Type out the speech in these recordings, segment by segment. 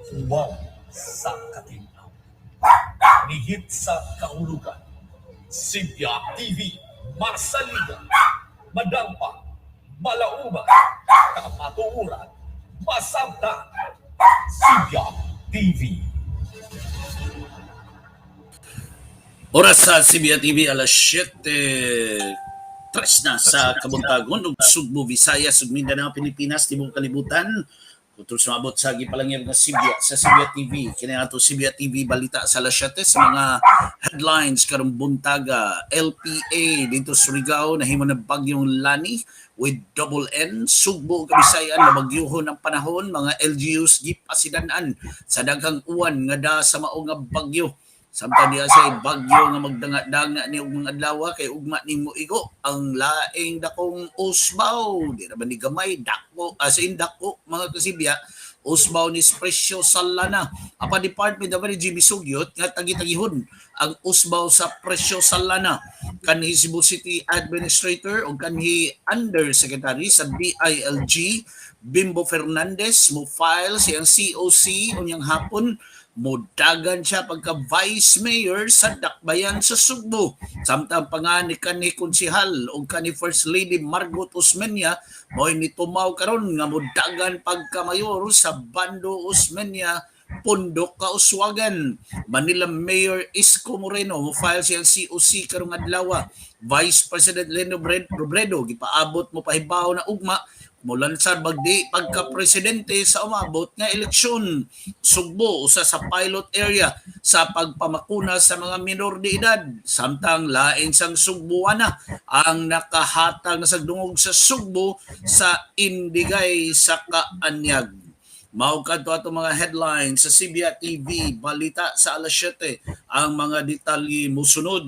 Huwag sa katinaw. Nihit sa kaulugan. Sibya TV, Masaligan, Madampa, Malauban, Kamatuoran, Masabtan. Sibya TV. Oras sa Sibya TV, alas 7:03 na sa kabuntagon ug Sugbo, Visayas ug Mindanao, Pilipinas, tibuok kalibutan. Kung sumabot sa gipalangir nga Sibya sa Sibya TV, kini ato Sibya TV Balita sa alas 7. Sa mga headlines karong buntaga, LPA dito Surigao nahimo na bagyong Lani with double N. Sugbo ug Kabisayan nabagyuhon ang panahon, mga LGUs gipasidan-an sa daghang uwan nga da sa mao nga bagyo. Samtang diha sa bagyo nga magdanga-danga ni og mga adlaw kay ugma nimo igo ang laing dakong usbaw. Di ra ba ni gamay, dako, as in dako, mga kasibya, usbaw ni Presyo Salana. Apa Department of Energy misugyot nga tagi-tagihon ang usbaw sa Presyo Salana. Kanhi Cebu City Administrator o kanhi Undersecretary sa DILG Bimbo Fernandez mo file siyang COC unyang hapon, mudagan siya pagka Vice Mayor sa Dakbayan sa Sugbo. Samtang pa nga ni kanhi konsihal o kanhi First Lady Margot Osmeña mo'y nitumaw karon nga mudagan pagka mayor sa Bando Osmeña, Pundok Kauswagan. Manila Mayor Isko Moreno mo file siyang COC karong adlaw. Vice President Leni Robredo gipaabot mo pahibaw na ugma mulansad bagdi pagka-presidente sa umabot nga eleksyon. Sugbo usa sa pilot area sa pagpamakuna sa mga minor de edad. Samtang lain sang Sugbuana ang nakahatag na sagdungog sa Sugbo sa Indigay sa Kaanyag. Mao kadto ato mga headlines sa Sibya TV Balita sa alas 7. Ang mga detalye musunod.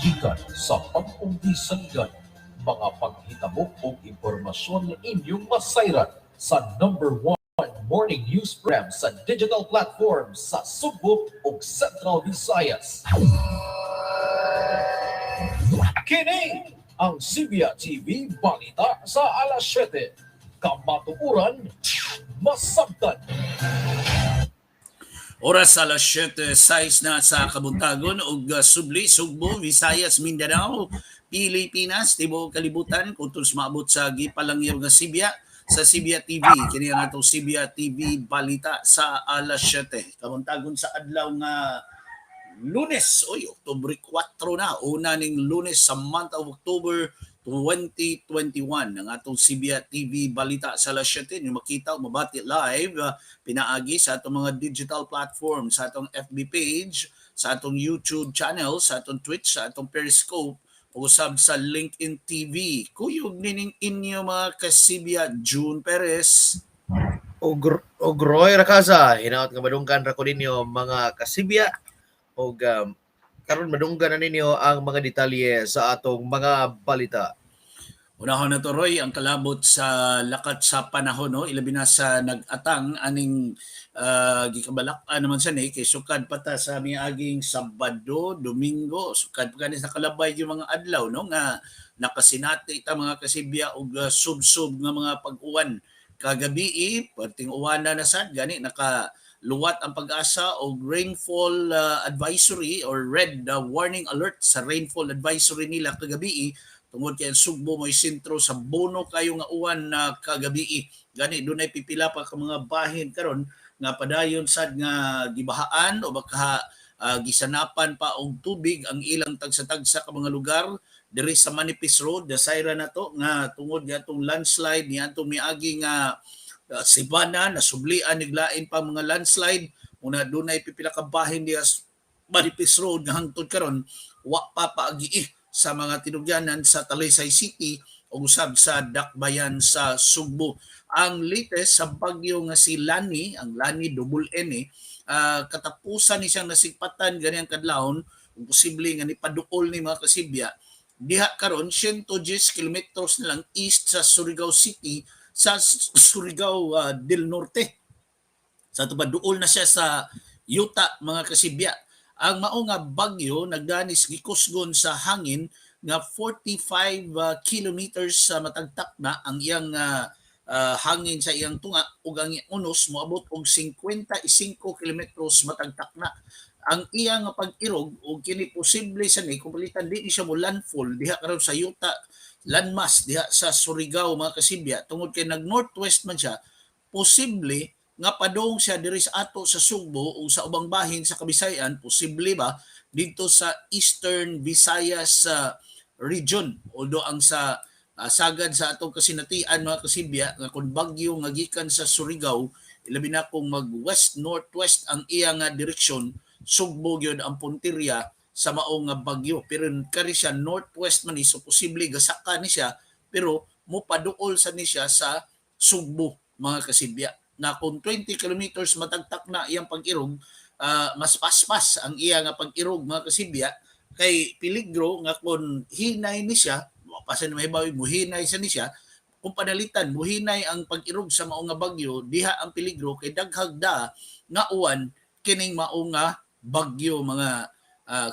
Gikan sa pag-ong saligan, mga panghitabo ug impormasyon inyong masayran sa number one morning news program sa digital platform sa Sugbo ug Central Visayas. Kini ang Sibya TV Balita sa alas 7. Kamatuoran, masabtan. Oras sa alas 7:06 na sa kabuntagon ug subli Sugbo, Visayas, Mindanao, Pilipinas, tibuok kalibutan kung maabot sa gipalangyo nga Sibya sa Sibya TV. Kini ang atong Sibya TV Balita sa alas 7. Kabuntagon sa adlaw nga Lunes, oy, Oktubre 4 na, una ning Lunes sa month of October 2021. Ang atong Sibya TV Balita sa alas 7, yung makita o mabati live, pinaagi sa atong mga digital platform, sa atong FB page, sa atong YouTube channel, sa atong Twitch, sa atong Periscope, o usab sa LinkedIn TV. Kuyog nining inyo, mga kasibya, June Perez. Og Roy Rakaza, hinaot nga madunggan ra ko ninyo, mga kasibya, og karon madunggan na ninyo ang mga detalye sa atong mga balita. Unahon na to, Roy, ang kalabot sa lakat sa panahon, no, ilabi na sa nag-atang aning gikabalak-an naman sa ni kay sukad pa ta sa miaging Sabado, Domingo, sukad pa gani sa kalabay yung mga adlaw, no, nga nakasinati ta, mga kasibya, og sub-sub nga mga pag-uwan kagabi, perting uwan na sad gani naka luwat ang PAGASA og rainfall advisory or red warning alert sa rainfall advisory nila kagabi tungod kay ang Sugbo mo'y sentro sa bono kayo nga uwan na kagabi. Gani dunay pipila pa ka mga bahin karon nga padayon sad nga gibahaan o baka gisanapan pa og tubig ang ilang tagsa-tagsa ka mga lugar diri sa Manipis Road. Dasayra na to nga tungod atong landslide ni atong miagi nga Sibana, nasublian niglain pa mga landslide. Una dunay pipila ka bahin diha sa Manipis Road nga hangtod karon wa pa paagi sa mga tinugyanan sa Talisay City o usab sa Dakbayan sa Sugbo. Ang latest sa bagyo nga si Lani, ang Lani double N, katapusan ni siyang nasigpatan ganiyang kadlawon ug posible nga nipaduol ni, mga kasibya, diha karon 110 kilometros na lang east sa Surigao City, sa Surigao del Norte. Sa ato pa duol na siya sa yuta, mga kasibya. Ang mao nga bagyo nagdanis gikusgon sa hangin nga 45 kilometers sa matag takna ang iyang hangin sa iyang tunga ug ang iyang unos moabot og 55 kilometros matag takna. Ang iya nga pag-irog, og kini posible sa ni kung palitan di siya mo landfall diha karon sa yuta, landmass diha sa Surigao, mga kasibya, tungod kay nag northwest man siya, posible nga padung siya diri sa ato sa Sugbo o sa ubang bahin sa Kabisayan, posible ba didto sa Eastern Visayas region. Although ang sa sagad sa atong kasinatian, mga kasibya, nga kung bagyo nga gikan sa Surigao, ilabi na kung mag west northwest ang iya nga direksyon, Sugbo gyud ang punteriya sa mao nga bagyo. Pero kari siya northwest man ni, so posible gasaka ni siya, pero mopaduol sa ni siya sa Sugbo, mga kasibya, na kung 20 kilometers matag takna iyang pag-irog, mas paspas ang iya nga pag-irog, mga kasibya, kay peligro nga kung hinay ni siya, pa sa mahibaw muhinay sa ni siya. Kung panalitan muhinay ang pag-irog sa mao nga bagyo, diha ang peligro kay daghag da nga uwan kining mao nga bagyo, mga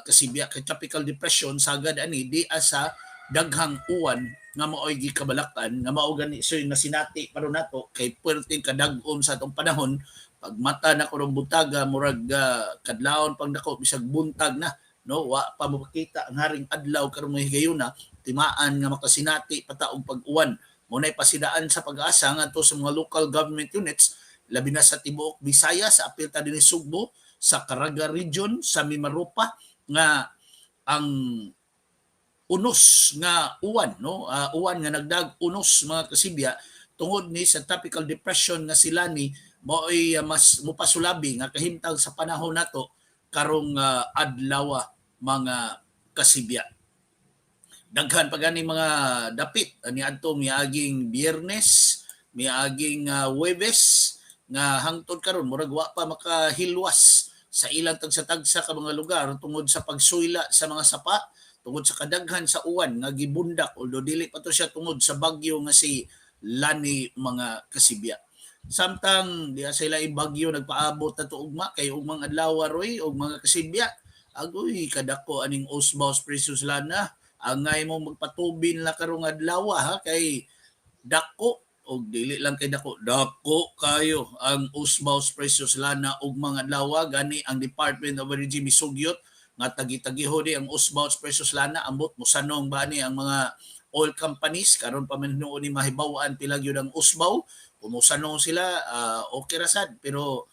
kasibya, kay tropical depression sagad ani di sa daghang uwan nga maoy gikabalakan nga mao gani. So nasinati pa nato kay puwerteng kadag-on sa atong panahon. Pag mata na karong buntaga, murag kadlawon pang dako bisag buntag na, no, wa pa mapakita ang haring adlaw karong mga higayuna, timaan nga makasinati pa ta og pag-uwan. Mo nay pasidaan sa Pag-asa ngadto sa mga local government units, labi na sa tibuok Visayas, sa apil ta dinhi Sugbo, sa Caraga region, sa Mimaropa, nga ang unos nga uwan, no, uwan nga nagdag unos, mga kasibya, tungod ni sa tropical depression nga sila ni maoy mas mupasulabi nga kahimtang sa panahon nato karong adlaw, mga kasibya. Daghan pa gani mga dapit niadto miaging Biyernes, miaging Huwebes, nga hangtod karon murag wa pa makahilwas sa ilang tagsa-tagsa ka mga lugar tungod sa pagsuyla sa mga sapa tungod sa kadaghan sa uwan nga gibundak, although dili pa to siya tungod sa bagyo nga si Lani, mga kasibya. Samtang diha sa ilaing bagyo nagpaabot na to ugma, kay ugmang adlaw, Roy og mga kasibya, agoy kadako aning usbaw precious lana. Angay mo magpatubin la karong adlaw ha, kay dako, og dili lang kay dako, dako kayo ang usbaw precious lana ug mga adlaw. Gani ang Department of Energy misugyot nga tagi-tagiho di ang usbaw precious lana. Ambot mosanong ba ni ang mga oil companies karon pa man noon ni mahibaw-an pila gyud ang usbaw. Kung mosanong sila, okay ra sad, pero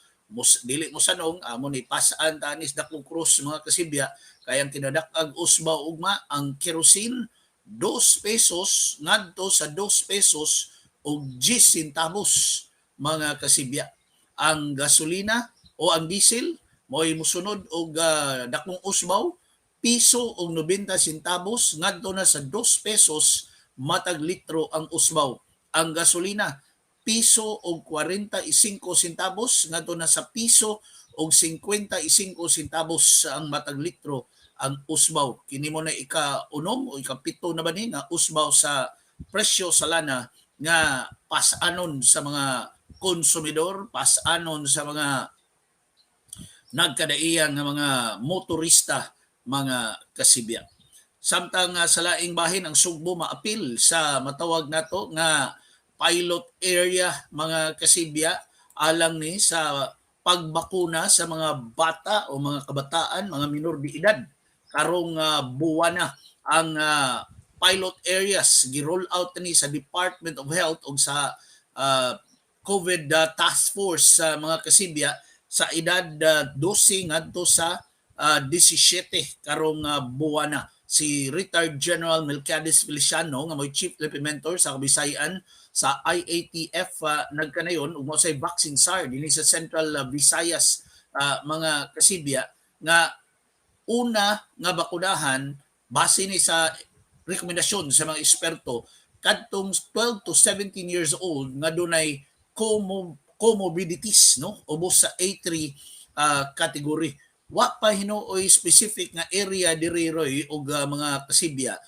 dili mo sanong, amo ni pasaan tanis dakong krus, mga kasibya, kay ang kinadak-ag usbaw ugma ang kerosene, 2 pesos ngadto sa 2 pesos og 10 centavos, mga kasibya. Ang gasolina o ang diesel mo'y musunod og dakong usbaw, piso og 90 centavos ngadto na sa 2 pesos matag litro ang usbaw. Ang gasolina, piso og 45 centavos ngadto na sa piso og 55 centavos ang matag litro ang usbaw. Kini mo na ika-unom o ika-7 na ba ni nga usbaw sa presyo sa lana nga pasanon sa mga konsumidor, pasanon sa mga nagkadaiyan nga mga motorista, mga kasibya. Samtang sa laing bahin, ang Sugbo maapil sa matawag nato nga pilot area, mga kasibya, alang ni sa pagbakuna sa mga bata o mga kabataan, mga minor de edad. Karong buwana ang pilot areas gi-roll out ni sa Department of Health ug sa COVID Task Force sa mga kasibya, sa edad 12 ngadto sa 17 karong buwana. Si retired General Melquiades Feliciano nga mo'y chief implementer sa Kabisayan sa IATF nagkanayon ug mao say vaccine czar dinhi sa Central Visayas, mga kasibya, nga una nga bakunahan base ni sa rekomendasyon sa mga eksperto kadtong 12 to 17 years old nga dunay comorbidities, no, ubos sa A3 category. Wa pa hinuoy specific nga area diri, Roy og mga kasibya,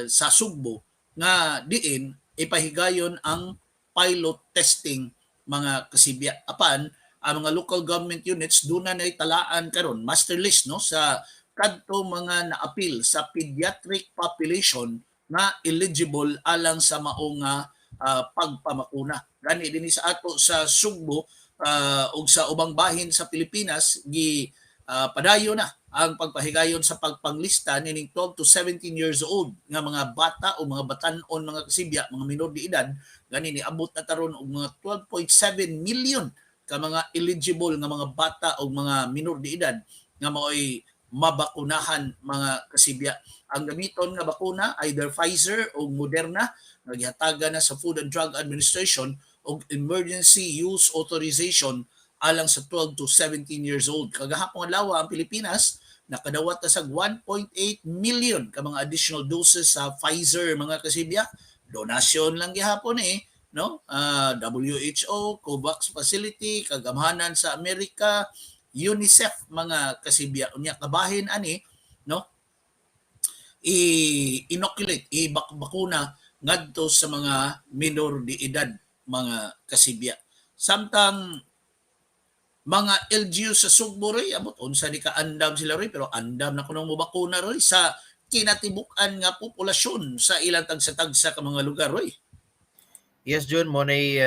sa Sugbo nga diin ipahigayon ang pilot testing, mga kasibya. Apan ang mga local government units duna na talaan karon master list, no, sa Kadto mga naapil sa pediatric population nga eligible alang sa mao nga pagpamakuna. Gani dinhi sa ato sa Sugbo ug sa ubang bahin sa Pilipinas, gi padayon na ang pagpahigayon sa pagpanglista nining 12 to 17 years old nga mga bata o mga batan-on, mga kasibya, mga minor de edad. Gani niabot na karon og mga 12.7 million ka mga eligible nga mga bata o mga minor de edad nga maoy mabakunahan, mga kasibya. Ang gamiton nga bakuna, either Pfizer o Moderna, nga gihatagan na sa Food and Drug Administration og emergency use authorization alang sa 12 to 17 years old. Kagahapon adlaw, ang Pilipinas nakadawat na sa 1.8 million ka mga additional doses sa Pfizer, mga kasibya. Donasyon lang gihapon eh, no? WHO, COVAX Facility, kagamhanan sa Amerika, UNICEF, mga kasibya. Unya kabahin ani, no? I-inoculate, i-bakuna ngadto sa mga minor de edad, mga kasibya. Samtang mga LGU sa Sugbo, Roy, abot unsa ni ka andam sila, Roy, pero andam na kunong mobakuna, Roy, sa kinatibuk-an nga populasyon sa ilang tagsa-tagsa ka mga lugar, Roy. Yes, Jun, mao nay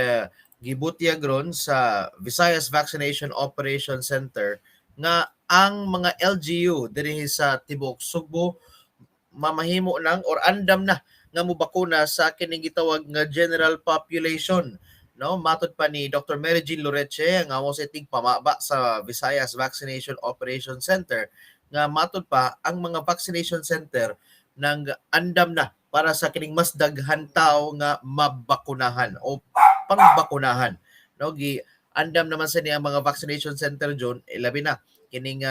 gibutyag ron sa Visayas Vaccination Operation Center nga ang mga LGU dinhi sa tibuok Sugbo mamahimo nang or andam na nga mobakuna sa kining gitawag nga general population, no? Matod pa ni Dr. Mary Jean Loreche, nga mao sa tigpamaba sa Visayas Vaccination Operation Center, nga matod pa ang mga vaccination center nang andam na para sa kining mas daghan tao nga mabakunahan o pangbakunahan, no? Gi andam naman sa niya ang mga vaccination center, John, eh, labi na kining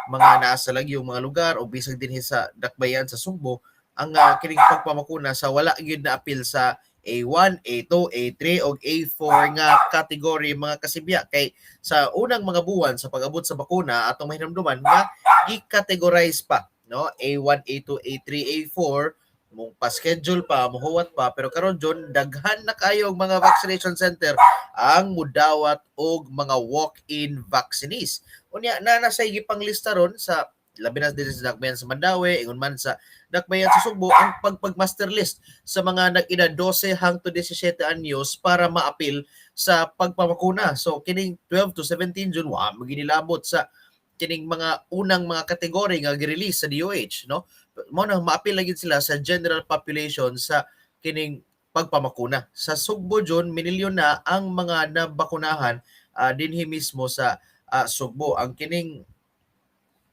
mga naa sa lagyong mga lugar o bisag dinhi sa dakbayan sa Sugbo, ang kining pagpamakuna sa wala gyud na apil sa A1, A2, A3 og A4 nga category, mga kasibya, kay sa unang mga buwan sa pag-abot sa bakuna, atong mahinumduman nga gi-categorize pa, no, A1, A2, A3, A4, mong pa-schedule pa, muhuwat pa. Pero karon, John, daghan na kayo og mga vaccination center ang mudawat og mga walk-in vaccinees. Unya na nasa gipanglista ron sa labi na din sa dakbayan sa Mandaue, ingon man sa dakbayan sa Sugbo, ang pagpag-master list sa mga nag-edad 12 hangtod 17 anyos para maapil sa pagpamakuna. So kining 12 to 17, June, wa mo ginilabot sa kining mga unang mga kategory nga gi-release sa DOH, no? Mao nang maapil lagi sila sa general population sa kining pagpamakuna. Sa Sugbo, John, minilyon na ang mga nabakunahan dinhi mismo sa Sugbo. Ang kining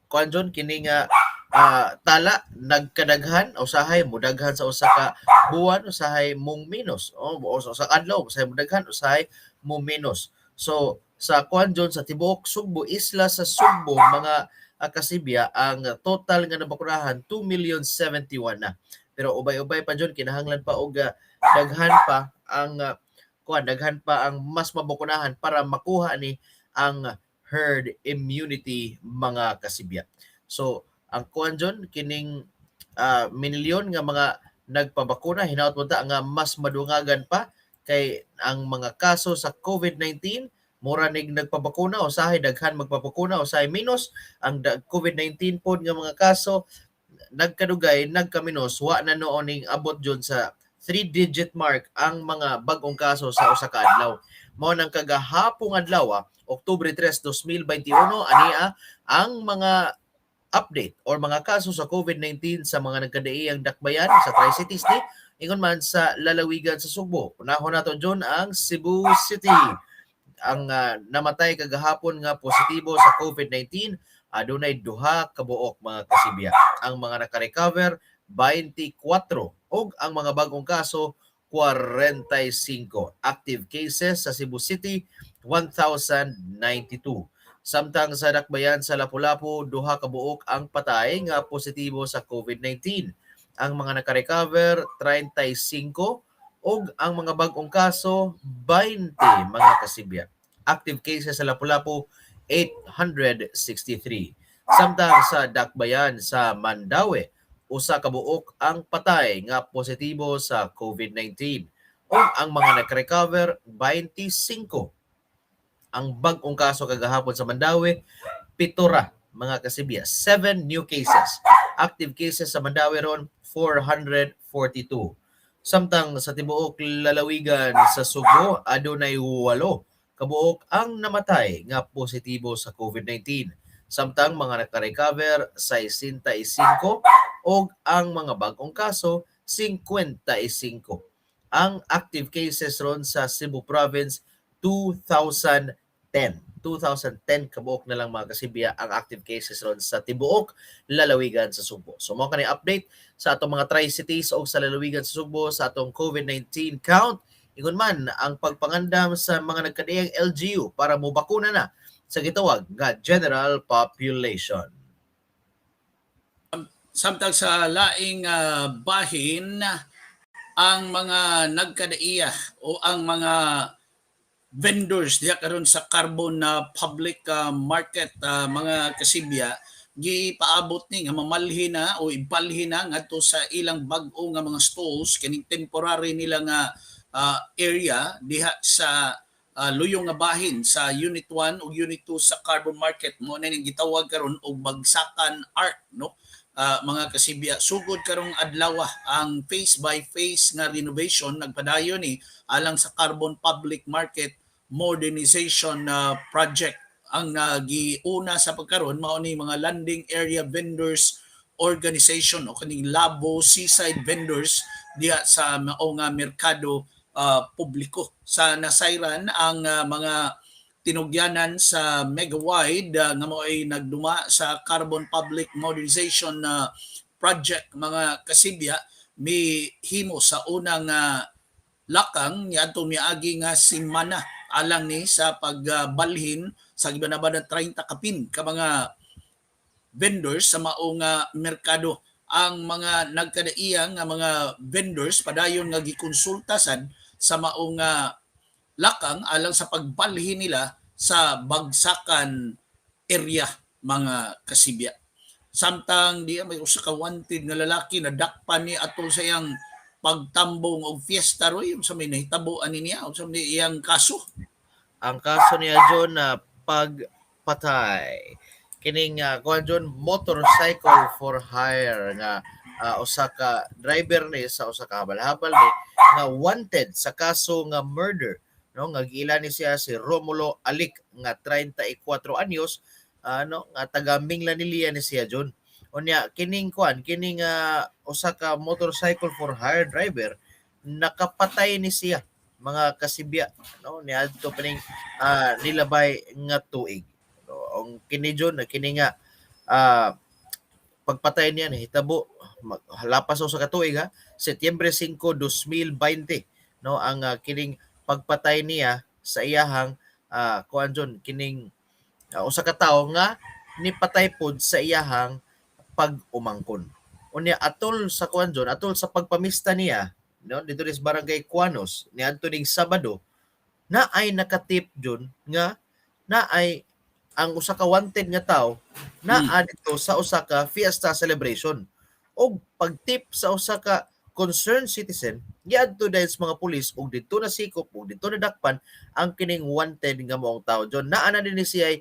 kuan, John, kining tala nagkadaghan, usahay mudaghan sa usa ka buwan, usahay mong minus. O sa usa ka adlaw, usahay mudaghan, usahay mo minus. So sa kuan, John, sa tibuok Sugbo, isla sa Sugbo, mga kasibya, ang total nga nabakunahan 2,071,000 na. Pero ubay-ubay pa, John, kinahanglan pa og daghan pa ang kuan, daghan pa ang mas mabakunahan para makuha ni ang herd immunity, mga kasibya. So ang kuan, John, kining minilyon nga mga nagpabakuna, hinaot mo ta nga mas madungagan pa kay ang mga kaso sa COVID-19 mura nig nagpabakuna, usahay daghan magpabakuna, usahay minus ang COVID-19 pod nga mga kaso, nagkadugay nagkaminos, wa na noon ning abot, John, sa 3 digit mark ang mga bag-ong kaso sa usa ka adlaw. Mao nang kagahapong adlaw, Oktubre 3, 2021, ania ang mga update or mga kaso sa COVID-19 sa mga nagkadaiyang dakbayan sa Tri-Cities ni ingon man sa lalawigan sa Sugbo. Unahon nato, John, ang Cebu City. Ang namatay kagahapon nga positibo sa COVID-19 adunay duha ka buok, mga kasibya. Ang mga naka-recover 24 ug ang mga bagong kaso 45. Active cases sa Cebu City 1,092. Samtang sa dakbayan sa Lapu-Lapu, duha ka buok ang patay nga positibo sa COVID-19. Ang mga naka-recover 35 ug ang mga bag-ong kaso 20, mga kasibya. Active cases sa Lapu-Lapu 863. Samtang sa dakbayan sa Mandaue, usa ka buok ang patay nga positibo sa COVID-19 ug ang mga naka-recover 25. Ang bag-ong kaso kagahapon sa Mandaue, 7 ra. mga kasibya. 7 new cases. Active cases sa Mandaue ron, 442. Samtang sa tibuok lalawigan sa Sugbo, adunay 8 kabuok ang namatay nga positibo sa COVID-19. Samtang mga naka-recover, 65, ug ang mga bag-ong kaso, 55. Ang active cases ron sa Cebu Province, 2010. 2010 kabuok na lang, mga kasibya, ang active cases ron sa tibuok lalawigan sa Sugbo. So mao kani update sa atong mga tri-cities o sa lalawigan sa Sugbo sa atong COVID-19 count. Ingon man ang pagpangandam sa mga nagkadaiyang LGU para mobakuna na sa gitawag nga general population. Samtang sa laing bahin, ang mga nagkadaiya o ang mga vendors diha karon sa Carbon na public market, mga kasibya, gipaabot ni nga mamalhin na o ibalhin na ngadto sa ilang bag-o nga mga stalls kining temporary nila nga area diha sa luyong nga bahin sa Unit 1 ug Unit 2 sa Carbon Market. Mao na ning gitawag karon og Bagsakan Arc, no, mga kasibya. Sugod karong adlaw ang phase by phase nga renovation, nagpadayon ni alang sa Carbon Public Market Modernization Project. Ang giuna sa pagkaron mao ni mga Landing Area Vendors Organization o kaning Labo Seaside Vendors diha sa mao nga merkado publiko. Sa nasayran, ang mga tinugyanan sa Megawide nga mao ay nagduma sa Carbon Public Modernization Project, mga kasibya, mi himo sa unang lakang niadto miagi nga semana alang ni sa pagbalhin sa gibanaba ng 30 kapin ka mga vendors sa mao nga merkado. Ang mga nagkadaiya nga mga vendors padayon nga gikonsulta sad sa mao nga lakang alang sa pagbalhin nila sa Bagsakan area, mga kasibya. Samtang di may usa ka wanted nga lalaki na dakpan ni atol sa iyang pagtambong og fiesta. Roy, sa may nahitabo ani niya, unsa may iyang kaso? Ang kaso niya, John, na pagpatay. Kining kuan, John, motorcycle for hire nga usa ka driver ni sa usa ka habal-habal ni nga wanted sa kaso nga murder, no, nga giila ni siya si Romulo Alik nga 34 anyos, no, nga taga Minglanilla ni siya, John. Unya kining kuan, kining usa ka motorcycle for hire driver, nakapatay ni siya, mga kasibya, no, niadto kining nilabay nga tuig. No, ang kini, John, kini nga pagpatay niya nahitabo lapas sa katuig ha, Setyembre 5, 2020, no, ang kining pagpatay niya sa iyahang kuan, John, kining usa ka tawo nga nipatay pod sa iyahang pag-umangkon. Unya atol sa kuan, John, atol sa pagpamista niya, no, dito sa Barangay Cuanos niadto ning Sabado, na ay nakatip, John, nga na ay ang usa ka wanted nga tawo naa dito sa usa ka fiesta celebration. Og pagtip sa usa ka concerned citizen, giadto dahil sa mga pulis ug didto na sikop ug didto nadakpan ang kining wanted nga maong tawo, John. Naa na din ni siya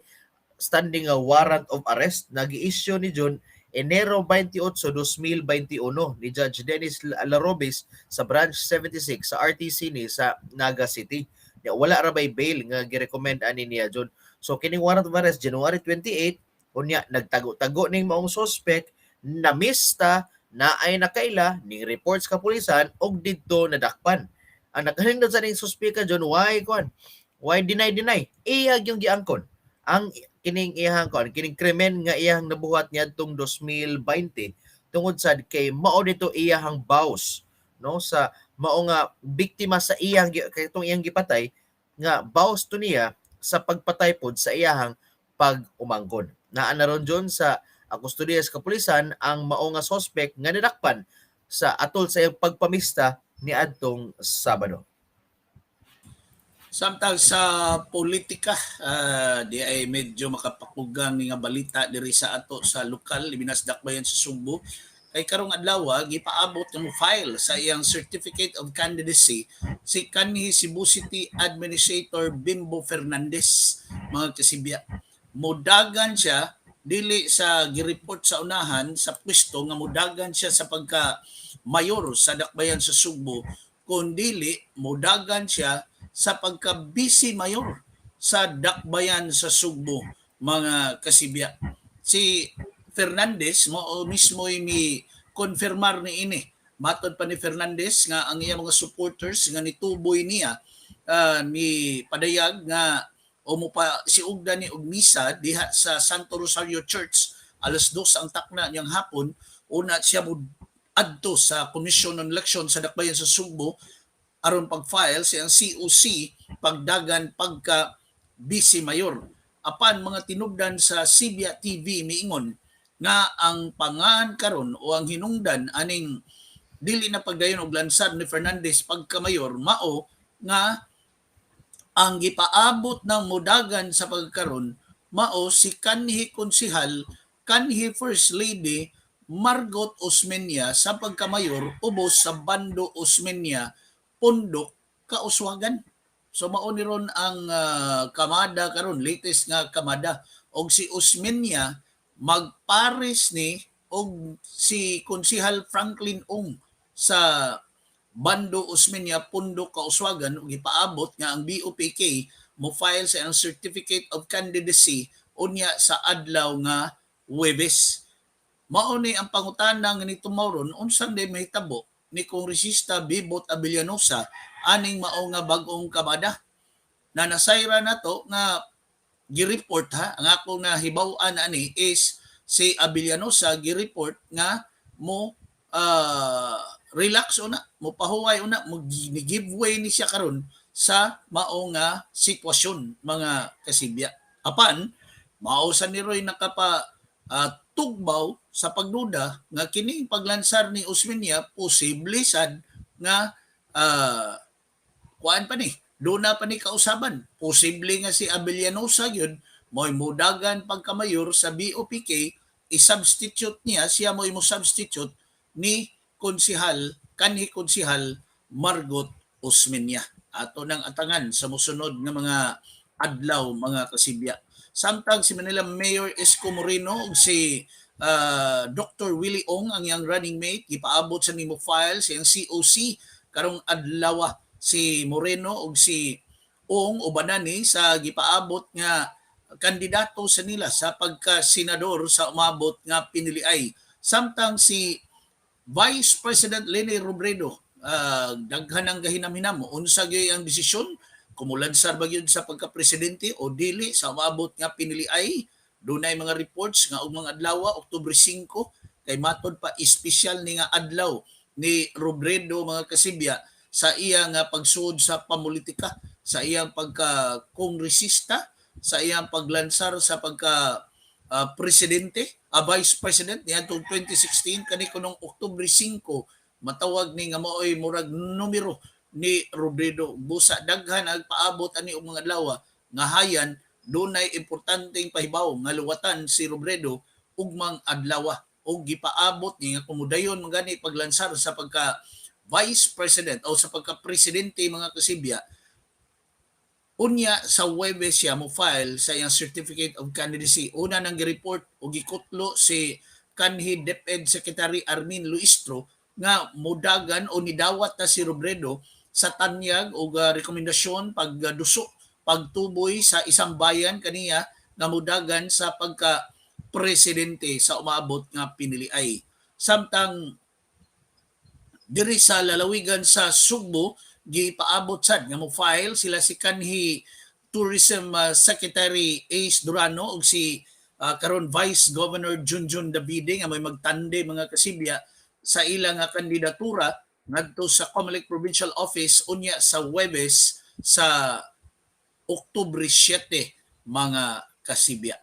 standing nga warrant of arrest na gi-issue ni John Enero 28, 2021 ni Judge Dennis Larobis sa Branch 76 sa RTC ni sa Naga City. Ya, wala ra bay bail nga girecommend ani niya, John. So kining warrant of arrest, January 28, unya nagtago-tago ning maong suspect, namista na ay nakaila ning reports kapulisan og didto nadakpan. Ang nakanindot sa ning suspika, John, why kuan? Why deny deny? Iya yung giangkon. Ang kining iyang kuan, kining krimen nga iyang nabuhat niadtong 2020 tungod sad kay mao dito iyahang boss, no, sa mao nga biktima sa iyang kay itong iyang gipatay nga boss to niya sa pagpatay pod sa iyahang pag-umangkon. Naa na ron, John, sa kustodiya sa kapulisan ang mao nga suspect nga nadakpan sa atol sa iyang pagpamista niadtong Sabado. Samtang sa politika, di ay medyo makapakugang nga balita diri sa ato sa lokal, labi na sa Dakbayan sa Sugbo. Kay karong adlaw gipaabot ng file sa iyang certificate of candidacy si kanhi Cebu City Administrator Bimbo Fernandez, mga kasibya. Modagan siya Dili sa gireport sa unahan sa pwesto nga mudagan siya sa pagka mayor sa Dakbayan sa Sugbo, kun dili mudagan siya sa pagka vice mayor sa Dakbayan sa Sugbo, mga kasibya. Si Fernandez mo mismo mi konfirmar ni ini. Matod pa ni Fernandez nga ang iya mga supporters nga nituboy niya ni padayag nga o mo pa si ugda ni og misa diha sa Santo Rosario Church alas 2 ang takna niyang hapon. Una siya mo adto sa Commission on Election sa Dakbayan sa Sugbo aron pag-file sa iyang COC pagdagan pagka vice mayor. Apan mga tinubdan sa Sibya TV miingon nga ang pangan karon o ang hinungdan aning dili na pagdayon og lansad ni Fernandez pagka mayor mao nga ang gipaabot ng mudagan sa pagkaron mao si kanhi konsihal, kanhi First Lady Margot Osmeña sa pagkamayor ubos sa Bando Osmeña, Pundok, Kauswagan. So mao ni ron ang kamada karon, latest nga kamada, og si Osmeña magpares ni og si Konsihal Franklin Ong sa Bando Osmeña, Pundok, Kauswagan, ug gipaabot nga ang BOPK mo file sa iyang certificate of candidacy unya sa adlaw nga Huwebes. Mao ni ang pangutana nga ni ron, unsa day mahitabo ni Kongresista Bibot Abellanosa aning mao nga bag-ong kamada na nasayra nato nga gi-report ha? Ang ako nga hibaw-an ani is si Abellanosa gi-report nga mo relax una, mo pahuway una, mo ni give way ni siya karon sa mao nga sitwasyon, mga kasibya. Apan mao sa ni Roy nakapa tugbaw sa pagduda nga kining paglansar ni Osmeña posible sad nga kuan pa ni, duna pa ni kausaban. Posible nga si Abellanosa gyud mo'y mudagan pagkamayor sa BOPK, i-substitute niya, siya mo'y mo substitute ni konsihal, kanhi konsihal Margot Osmeña. Ato nang atangan sa mosunod nga mga adlaw, mga kasibya. Samtang si Manila Mayor Isko Moreno ug si Dr. Willie Ong, ang iyang running mate, gipaabot sa nimo file sa iyang COC karong adlaw. Si Moreno ug si Ong ubanan ni sa gipaabot nga kandidato sa nila sa pagka-senador sa umabot nga piniliay. Samtang si Vice President Leni Robredo, daghan ang gahinam-hinam unsa gyud ang desisyon, kumulansar ba gyud sa pagka-presidente o dili sa umabot nga piniliay. Dunay mga reports nga og mga adlaw Oktubre 5 kay matod pa espesyal ni nga adlaw ni Robredo, mga kasibya, sa iya nga pagsuod sa pamulitika, sa iyang pagka-kongresista, sa iyang paglansar sa pagka presidente, vice president niadtong 2016. Kani kunong Oktubre 5 matawag ni nga maoy murag numero ni Robredo. Busa daghan nagpaabot ani og mga adlaw nga hayan dunay importanteng pahibaw nga luwatan si Robredo ugmang adlaw, og gipaabot ni nga kumudayon man gani paglansar sa pagka vice president o sa pagka presidente, mga kasibya, unya sa Huwebes siya mo file sa iyang certificate of candidacy. Una nang gi-report o gikutlo si kanhi DepEd Secretary Armin Luistro nga mudagan o nidawat na si Robredo sa tanyag o rekomendasyon, pagduso, pagtuboy sa isang bayan kaniya nga mudagan sa pagka presidente sa umaabot nga piniliay. Samtang diri sa lalawigan sa Sugbo, gipaabot sad nga mo file sila si kanhi Tourism Secretary Ace Durano ug si karon Vice Governor Junjun Davide nga may magtande, mga kasibya, sa ilang nga kandidatura ngadto sa COMELEC Provincial Office unya sa Huwebes sa Oktubre 7, mga kasibya.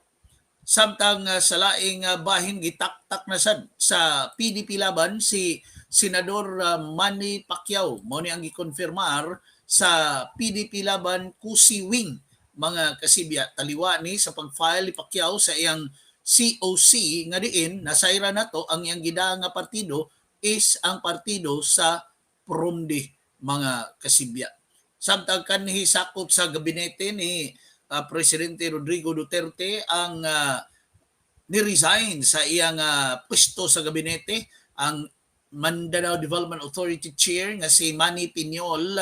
Samtang sa laing bahin, gitaktak na sad sa PDP Laban si Senador Manny Pacquiao. Mao ni ang gikonfirmar sa PDP Laban Kusi Wing, mga kasibya, taliwa ni sa pag-file ni Pacquiao sa iyang COC nga diin nasayra nato ang iyang gidaang nga partido is ang partido sa Promdi, mga kasibya. Samtang kanhi sakop sa gabinete ni Presidente Rodrigo Duterte ang Ni-resign sa iyang pwesto sa gabinete ang Mindanao Development Authority Chair nga si Manny Piñol.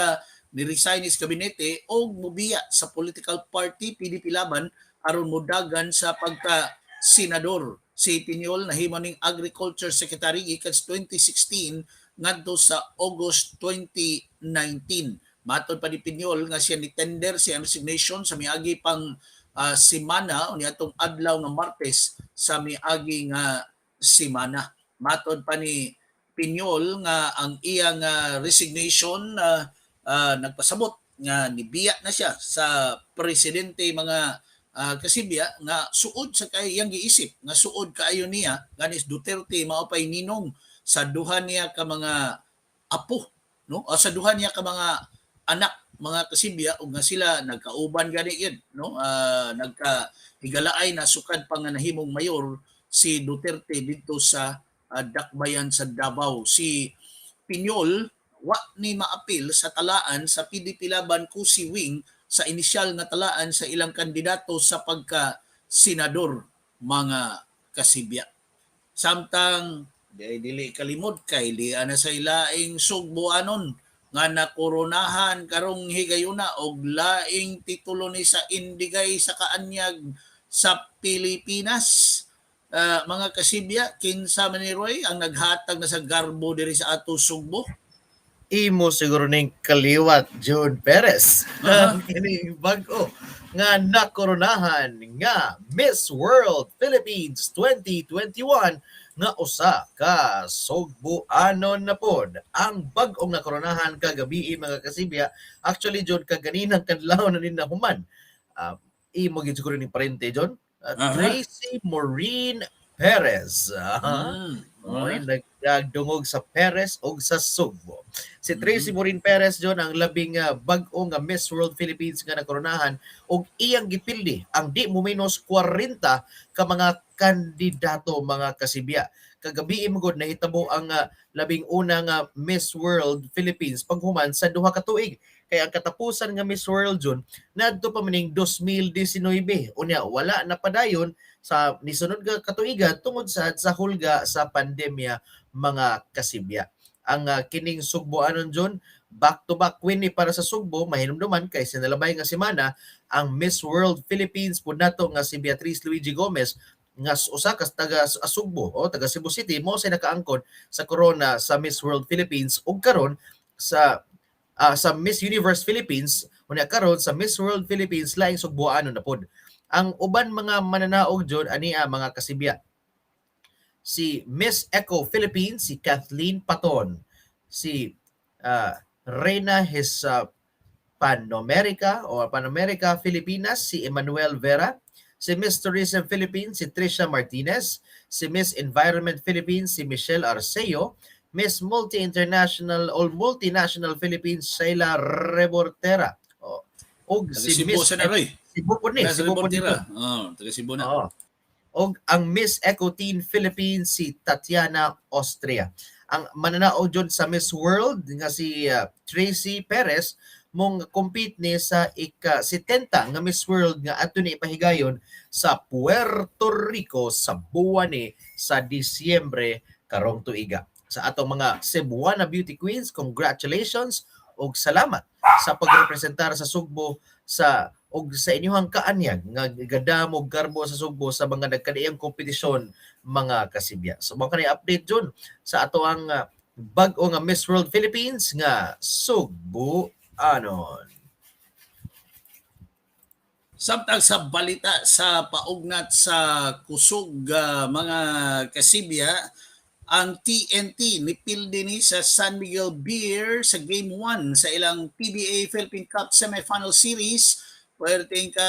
Ni-resign is gabinete og mubiya sa political party PDP Laban aron modagan sa pagka senador. Si Piñol nahimo ning Agriculture Secretary gikan sa 2016 ngadto sa August 2019. Matod pa ni Piñol nga siya ni tender siya resignation sa miagi pang semana o niadtong adlaw nga Martes sa miagi nga semana. Matod pa ni Piñol nga ang iyang resignation nagpasabot nga nibiya na siya sa presidente, mga kasibya, nga suod sa kay iyang giisip nga suod kaayo niya ganis Duterte mao pay ninong sa duha niya ka mga apo, no, o sa duha niya ka mga anak, mga kasibya, ug nga sila nagkauban gani yun, no, nagka higalaay na sukad pa nga nahimong mayor si Duterte didto sa Dakbayan sa Davao. Si Piñol wa ni maapil sa talaan sa PDP Laban Cusi Wing sa inisyal nga talaan sa ilang kandidato sa pagka senador, mga kasibya. Samtang di dili kalimod kay di ana sa ilaing Sugboanon nga nakoronahan karong higayuna og laing titulo ni sa Indigay sa kaanyag sa Pilipinas. Mga kasibya, kinsa man ni Roy ang naghatag na sa garbo diri sa ato Sugbo? Imo siguro ning kaliwat, June Perez. Kining bag-o nga nakoronahan nga Miss World Philippines 2021 nga usa ka Sugboanon na pod ang bag-ong nakoronahan kagabi, mga kasibya. Actually, John, kaganinang kadlaw na nin nahuman. Imo gid siguro ning parente, John. Tracy Maureen Perez. Oy, nagdungog sa Perez og sa Sugbo. Si Tracy Maureen Perez, John, ang labing bag-o nga Miss World Philippines nga nakoronahan og iyang gipildi ang di mo menos 40 ka mga kandidato, mga kasibya. Kagabi man gud nahitabo ang labing una nga Miss World Philippines paghuman sa 2 ka tuig. Kay ang katapusan nga Miss World, John, nadto pa maning 2019. Unya wala na padayon sa nisunod nga katuigan tungod sa hulga sa pandemya, mga kasibya. Ang kining Sugboanon, John, back to back win ni para sa Sugbo, mahinumduman kay sinalabay nga semana ang Miss World Philippines pud nato nga si Beatrice Luigi Gomez nga usa ka taga Sugbo o taga Cebu City mo say nakaangkon sa corona sa Miss World Philippines ug karon sa Miss Universe Philippines. Unya karon sa Miss World Philippines, laing Sugboanon na pod. Ang uban mga mananaog, John, ania, mga kasibya: si Miss Eco Philippines, si Kathleen Paton, si Reina His Panomerica o Panomerica Filipinas, si Emmanuel Vera, si Miss Tourism Philippines, si Trisha Martinez, si Miss Environment Philippines, si Michelle Arceo, Miss Multi-International or Multinational Philippines, Sheila Rebortera. O, og Taga si Cebu Miss sa na, Roy. Cebu po ni, Taga Cebu po Rebortera. nito. Oh, taga Cebu na. Oo. Og ang Miss Eco Teen Philippines, si Tatiana Austria. Ang mananaog jud sa Miss World nga si Tracy Perez mong compete ni sa ika 70 nga Miss World nga adto ni ipahigayon sa Puerto Rico sa buwan ni sa Disyembre karong tuiga. Sa atong mga Cebuana Beauty Queens, congratulations og salamat sa pagrepresentar sa Sugbo sa og sa inyong kaanyag nga gadamo garbo sa Sugbo sa mga nagkadaiyang kompetisyon, mga kasibya. So mao kani update, Jun, sa ato ang bag-o nga Miss World Philippines nga Sugboanon. Samtang sa balita sa paugnat sa kusog, mga kasibya, ang TNT nipildi ni sa San Miguel Beer sa Game 1 sa ilang PBA Philippine Cup Semifinal Series. Puwerteng ka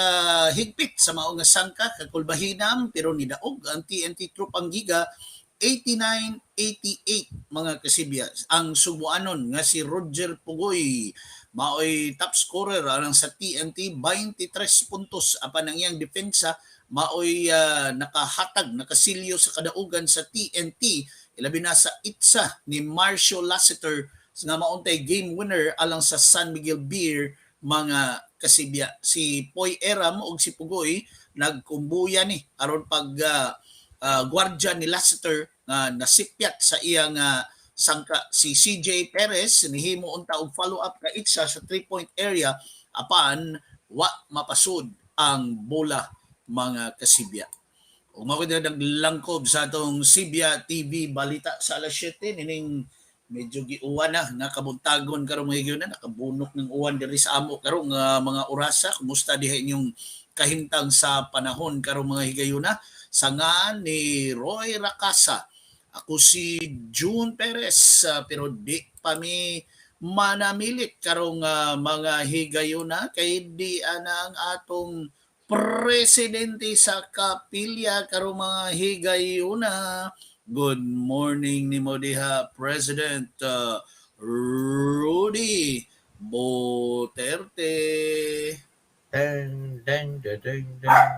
higpit sa mao nga sangka kakulbahinam, pero nidaog ang TNT Tropang Giga 89-88, mga kasibya. Ang Sugboanon nga si Roger Pugoy maoy top scorer alang sa TNT, 23 puntos, apan ang iyang depensa maoy nakahatag, nakasilyo sa kadaugan sa TNT, ilabi na sa itsa ni Marcio Lassiter nga mauntay game winner alang sa San Miguel Beer, mga kasibya. Si Poy Erram ug si Pugoy nagkumbuya ni aron pag Gwardiya ni Lassiter nga nasipyat sa iyang sangka. Si CJ Perez nihimo unta og follow up ka itsa sa 3-point area, apan wa mapasud ang bola, mga kasibya. Ug mao na naglangkob sa atong Sibya TV Balita sa alas 7 nining medyo giuwan na nga kabuntagon karon, mga higayuna. Nakabunok ng uwan diri sa amo karon nga mga orasa. Kumusta diha inyong kahimtang sa panahon karon, mga higayuna? Sa ngan ni Roy Rakasa, ako si June Perez, pero di pa mi manamilit karong mga higayuna kay di ana ang atong presidente sa kapilya karong, mga higayuna. Good morning nimo diha, President Rudy Duterte. Ding, ding, ding, ding, ding.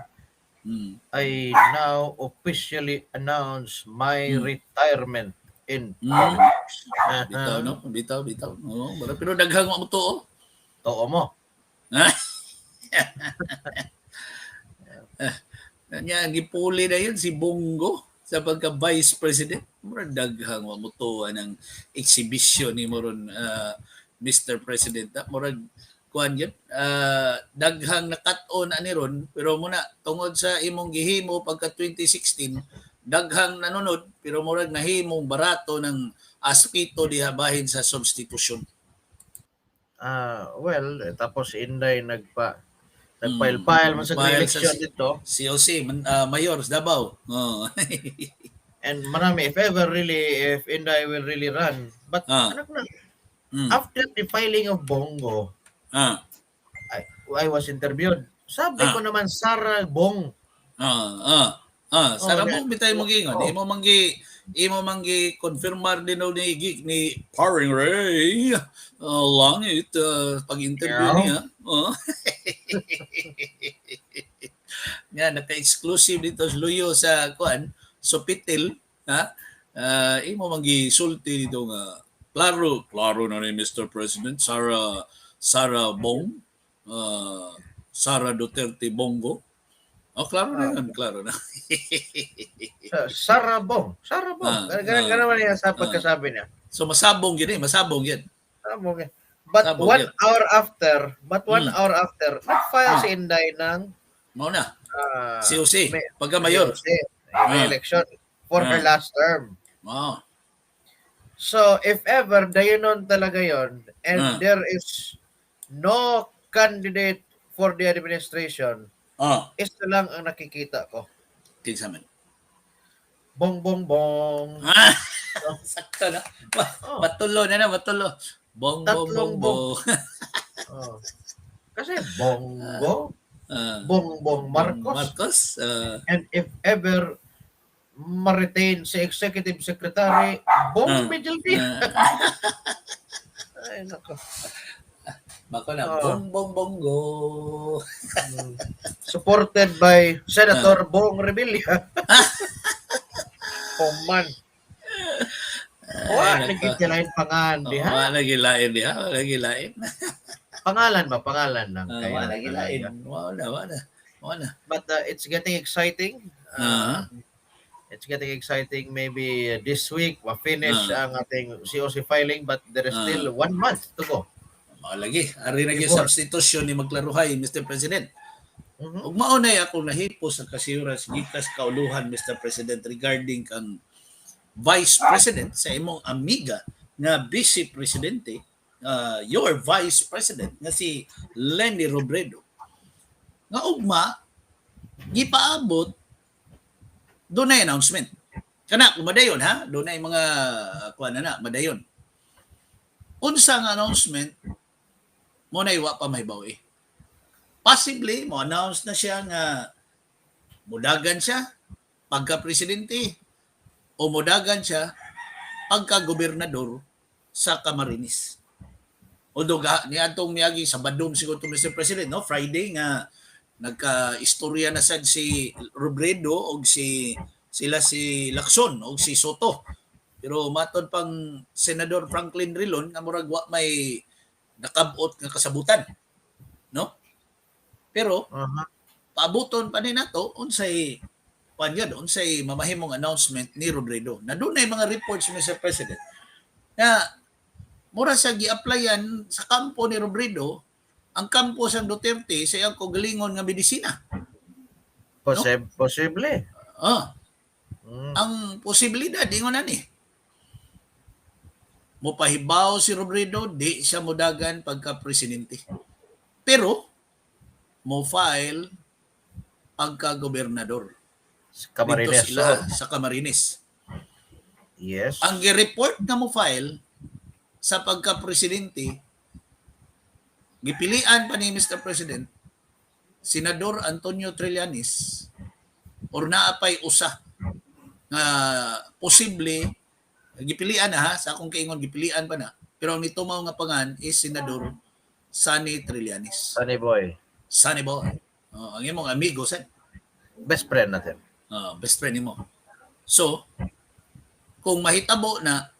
I now officially announce my retirement in politics. Bitaw, no? Bitaw, bitaw. Oo, pero daghang mo to, oh. Too mo. Nya gipuli na yun si Bong Go sa pagka vice president. Murag daghang wa mo to ng exhibition ni mo ron, Mr. President. Ah. Murag kuan yun. Daghang nakat-on ani ron, pero muna tungod sa imong gihimo pagka 2016, daghang nanonood, pero murag nahimong barato ng aspito diha bahin sa substitution. Ah, well, eh, tapos Inday nagfile-file man sa File election dito. COC man, mayor sa Davao. Oh. And marami, if ever really, if Inday will really run. But anak na, after the filing of Bong Go, I was interviewed. Sabi ko naman, Sara Bong. Ah. Sara Oh, mo bitay mo gingon. Oh. Imo manggi confirmar din ni Geek ni Paring Ray. Langit pag-interview niya. Oh. Nga naka-exclusive dito sa Luyo sa kuan, Sofitel, ha? Imo manggi sulti dito nga klaro, klaro na ni Mr. President, Sara Sara Bong, Sara Duterte Bong Go. Oh, klaro na yun, klaro na. Sara Bong. Sara Bong. Ganun, ganun man niya sa pagkasabi niya. So masabong yun eh, masabong yun. Sabong yun. But Sabong one yun. hour after, but one hour after, nag-file si Inday ng Mao na, COC, pagka mayor. COC, may election for her last term. Oh. So, if ever, dayonon talaga yon and there is no candidate for the administration, isa lang ang nakikita ko. Kinsa man? Bong, bong, bong. Ah, sakto na. Oh. Matulo na na, matulo. Bong, bong, Tatlong bong, bong. Oh. Kasi Bong Go, Bongbong Marcos, Marcos. And if ever ma-retain si Executive Secretary Bong Medialdea. Ay, nako. Bako na, Oh. Bong, bong, Bong Go. Supported by Senator Bong Revilla. Oh man. Wa Ay, nako. nagkitilain pangan diha. Wala gilain diha, wala gilain. Pangalan ba? Pangalan lang. Kaya Wala gilain. talaga. Wala, wala. Wala. But it's getting exciting. It's getting exciting. Maybe this week, ma-finish ang ating COC filing, but there is still one month to go. Mao lagi. Ari na gyud Before. substitution ni magklaruhay, Mr. President. Ug mao na akong nahipos sa kasiyuras gikas kauluhan, Mr. President, regarding kang Vice President sa imong amiga nga Vice Presidente, your Vice President nga si Leni Robredo. Nga ugma gipaabot dunay announcement. Kana kung madayon ha, dunay mga kuan na na madayon. Unsa nga announcement mo na wa pa mahibaw eh. Possibly mo announce na siya nga mudagan siya pagka presidente o mudagan siya pagka gobernador sa Camarines. Although niadtong miagi sa Badong siguro to, Mr. President, no, Friday nga nagka-istorya na sad si Robredo og si sila si Lacson og si Sotto. Pero matod pang Senador Franklin Drilon nga murag wa may nakabot nga kasabutan. No? Pero paabuton pa ni nato unsay Pan yun, unsay mamahimong announcement ni Robredo. Na dunay mga reports, Mr. President, na mura sa gi-applyan sa kampo ni Robredo ang kampo sa Duterte sa iyang kaugalingon nga medisina. Posible. Ang posibilidad ingon na ni. Mopahibaw si Robredo, di siya modagan pagka presidente. Pero mo file pagka gobernador. Sa Camarines. Dito sila sa Camarines. Ang gi-report nga mo file sa pagka-presidente, gipilian pa ni Mr. President, Senador Antonio Trillanes or naa pay usa nga posible gipilian na ha, sa akong kaingon gipilian pa na, pero ang nitumaw nga pangan is Senador Sonny Trillanes. Sonny Boy. Sonny Boy. Oh, ang imong amigo sa Best friend natin. Best friend nimo. So, kung mahitabo na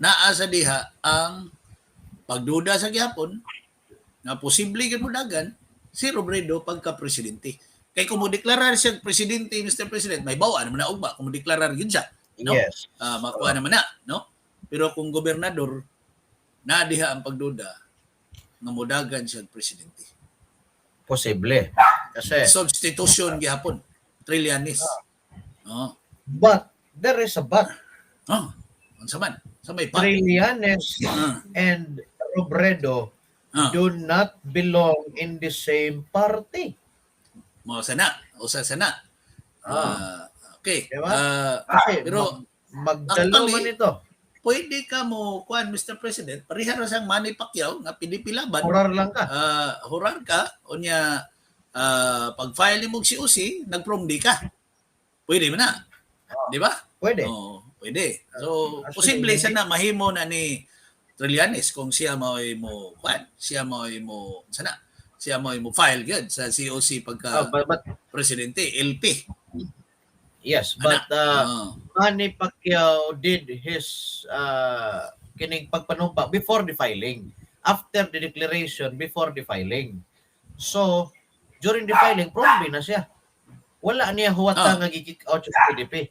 naa sa diha ang pagduda sa gihapon nga posible gyud modagan si Robredo pagka presidente. Kay kung mo deklarar siya presidente, Mr. President, may bawa naman na ugma kung mo deklarar gyud siya. No? Yes. Makuha naman na, no? Pero kung gobernador, naa diha ang pagduda nga modagan siya presidente. Posible. Kasi, Substitution gihapon. Trillanes. Oh. But, there is a but. Oh. Unsa man? Sa may pa. Trillanes and Robredo do not belong in the same party. Mao sana, usa sana. Okay. Diba? Ah, Kasi pero magdalo actually, man ito. Pwede ka mo kuan, Mr. President, pareha ra sang Manny Pacquiao nga PDP Laban. Hurar lang ka. Hurar ka unya pag file nimo og COC, nag-PROMDE ka. Pwede man na. Di ba? Pwede. Oo, pwede. So, Actually, posible hindi- sana mahimo na ni Trillanes kung siya mao'y mo kuan, siya mao'y mo sana, siya mao'y mo file gyud sa COC pagka But presidente, LP. Yes, but Manny Pacquiao did his kining pagpanumpa before the filing. After the declaration, before the filing. So, during the filing, prombe na siya. Wala niya huwata nga gi-kick out sa PDP.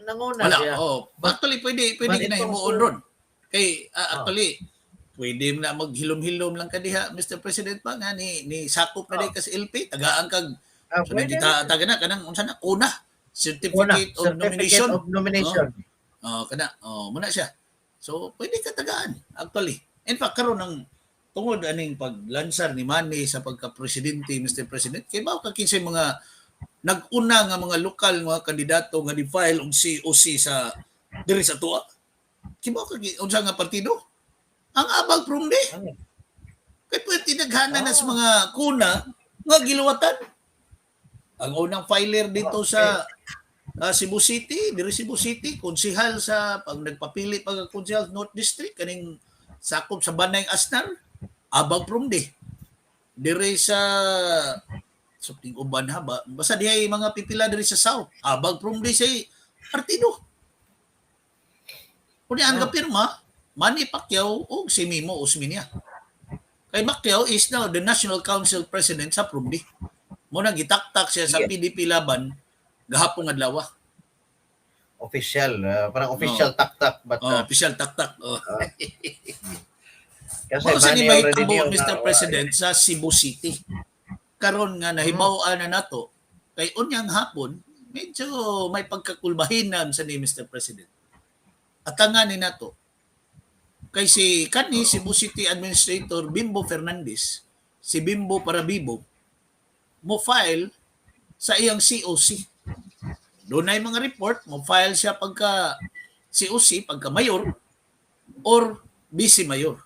Nanguna Wala. siya. Oh, actually pwede But na itong himuon ron. Kay actually pwede na maghilom-hilom lang ka diha, Mr. President, pa nga ni sakop na di ka sa LP, tagaan kag so Pwede. Kita taga na kanang unsa na kuna Una, certificate of certificate nomination. of nomination. Oh, kana. Oh, muna siya. So, pwede ka tagaan actually. In fact, karon ang tungod aning paglansar ni Manny sa pagka-presidente, Mr. President, kay bao ka kinsay mga nag-una nga mga lokal mga kandidato nga di-file og COC sa diri sa tuwa. Kibaw ka unsa nga partido? Ang Abag Promde. Ano? Kay pwede naghana na sa mga kuna nga giluwatan. Ang unang filer dito sa Cebu City, diri Cebu City, konsihal sa pag nagpapili pag konsihal North District kaning sakop sa Banay Asnar, Abag Promde. Diri sa ting uban ha ba, basta dihay mga pipila diri sa South, Abag Promde say partido. Kunya ang gapirma, Manny Pacquiao o si Mimo Osmeña. Kay Pacquiao is now the National Council President sa Promde. Mo nang gitaktak siya sa PDP Laban gahapon adlaw. Official, parang official taktak but Oh, official taktak. Oh. Kasi Mao sa ni Manny already mahitabo, knew Mr. na, President, sa Cebu City. Karon nga nahibaw-an na nato kay unyang hapon medyo may pagkakulbahinan sa ni Mr. President. At nga ni nato kay si kani Cebu City Administrator Bimbo Fernandez, si Bimbo para Bibo, mo file sa iyang COC. Doon ay mga report, mo file siya pagka COC, pagka mayor or vice mayor.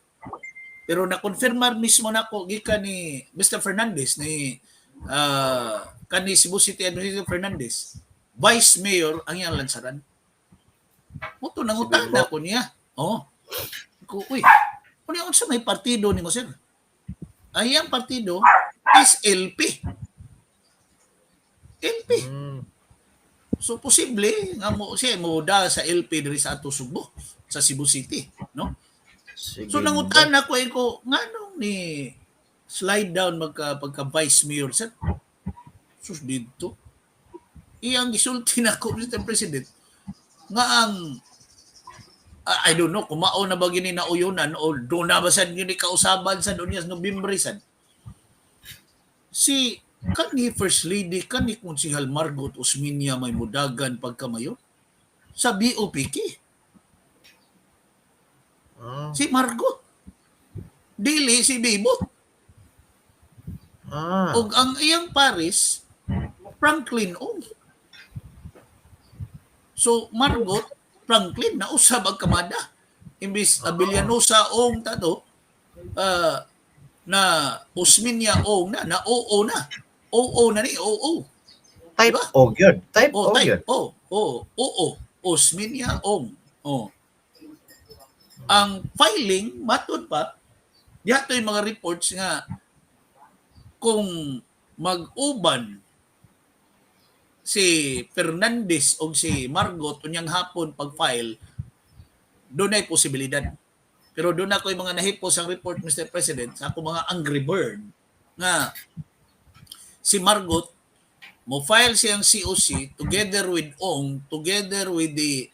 Pero na-confirmar mismo nako gikan ni Mr. Fernandez ni kani Cebu City Administrator Fernandez, vice mayor ang iyang lansaran. Muto nangutana Bimbo. ko niya. Oh. Ko, uy, ano unsa may partido nimo, sir? Ang iyang partido is LP. LP. So posible nga mo siya mo da sa LP diri sa ato Sugbo, sa Cebu City, no? Sige. So nangutana ko eh ko nganong ni slide down magka pagka vice mayor, sir? Sus didto. Iyang gisulti nako, Mr. President, nga ang I don't know kung mao na ba gini na uyunan o do na ba sad gini kausaban sa unya sa Nobyembre sad. Si kani First Lady, kani Konsehal Margot Osmeña may mudagan pagkamayor sa BOPK. Si Margot. Dili si Bebot. Og ang iyang pares, Franklin Ong. So Margot, Franklin, nausab ang kamada. Imbis Abellanosa Ong tato, na Osmeña Ong na, na oo na. Oo na ni, oo. Type Diba? O gyud. Type Oh, O type gyud. O, O, oo. Osmeña Ong. Oh. Ang filing, matud pa, diha to yung mga reports nga kung mag-uban si Fernandez o si Margot unyang hapon pag-file, doon ay posibilidad. Pero doon ako yung mga nahipos ang report, Mr. President, sa ako mga angry bird, nga si Margot, mo file siyang COC together with Ong, together with the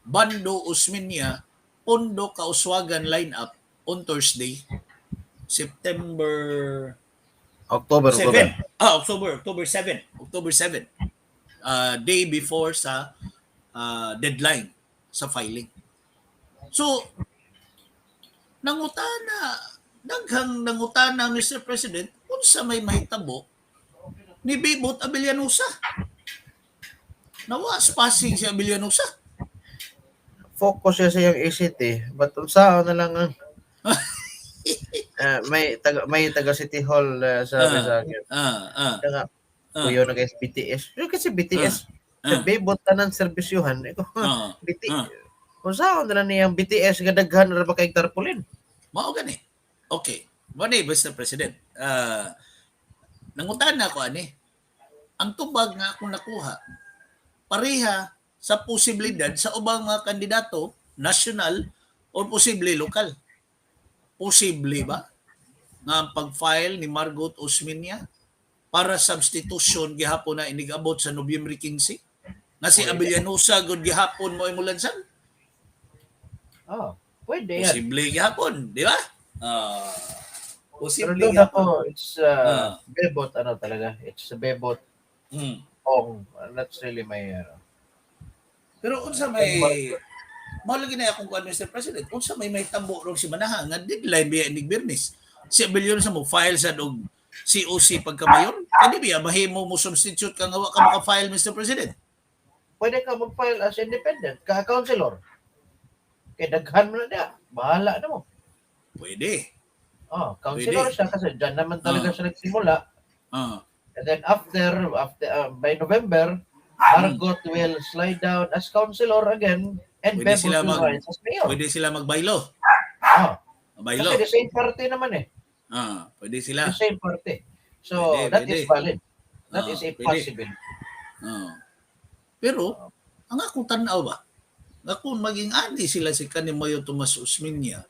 Bando Osmeña, Pondo Kauswagan lineup on Thursday, September October, 7. October. Ah, October, October 7. October 7. Day before sa deadline sa filing. So, nangutana, daghang nangutana, Mr. President, unsa may mahitabo ni Bebot Abellanosa. Nawas passing si Abellanosa. Focus siya sa iyang ACT, but unsaon na lang ang may taga City Hall sabi sa akin. Kaya nga, kuyo na guys BTS. Yung kasi BTS, sa Bebot tanan serbisyuhan. Iko, BT. Kung saan na lang niyang BTS nga daghan ra ba kay tarpaulin. Mao gani. Okay. Mao ni, Mr. President. Nangutan na ako ani. Ang tubag nga akong nakuha pareha sa posibilidad sa ubang mga kandidato, national or posible lokal. Posible ba nga ang pag-file ni Margot Osmeña para substitution gihapon na inigabot sa Nobyembre 15? Nga si Pwede. Abellanosa gud gihapon mo mulansan? Oh, pwede yan. Posible gihapon, di ba? Pero Posible doon gihapon. ako, it's Bebot ano talaga. It's Bebot Ong. That's really my ano. Pero unsa may mao lagi na akong kuan, Mr. President, unsa may mahitabo rong simanaha nga deadline biya inig Biyernes. Si Abellanosa mo file sad og COC pagka mayor. Kani biya mahimo mo substitute ka nga wa ka maka-file, Mr. President? Pwede ka mag-file as independent, ka councilor. Kay daghan mo na niya. Bahala na mo. Pwede. Oh, councilor Pwede. siya kasi dyan naman talaga siya nagsimula. And then after after by November, Margot will slide down as councilor again and Pwede Bebot sila will rise as mayor. Pwede sila magbaylo. Oh, Baylo. kasi the same party naman eh. Pwede sila. The same party. So Pwede, that pwede. is valid. That is a Pwede. possibility. Pero ang akong tan-aw ba, nga kung maging ani sila si kani Mayor Tomas Osmeña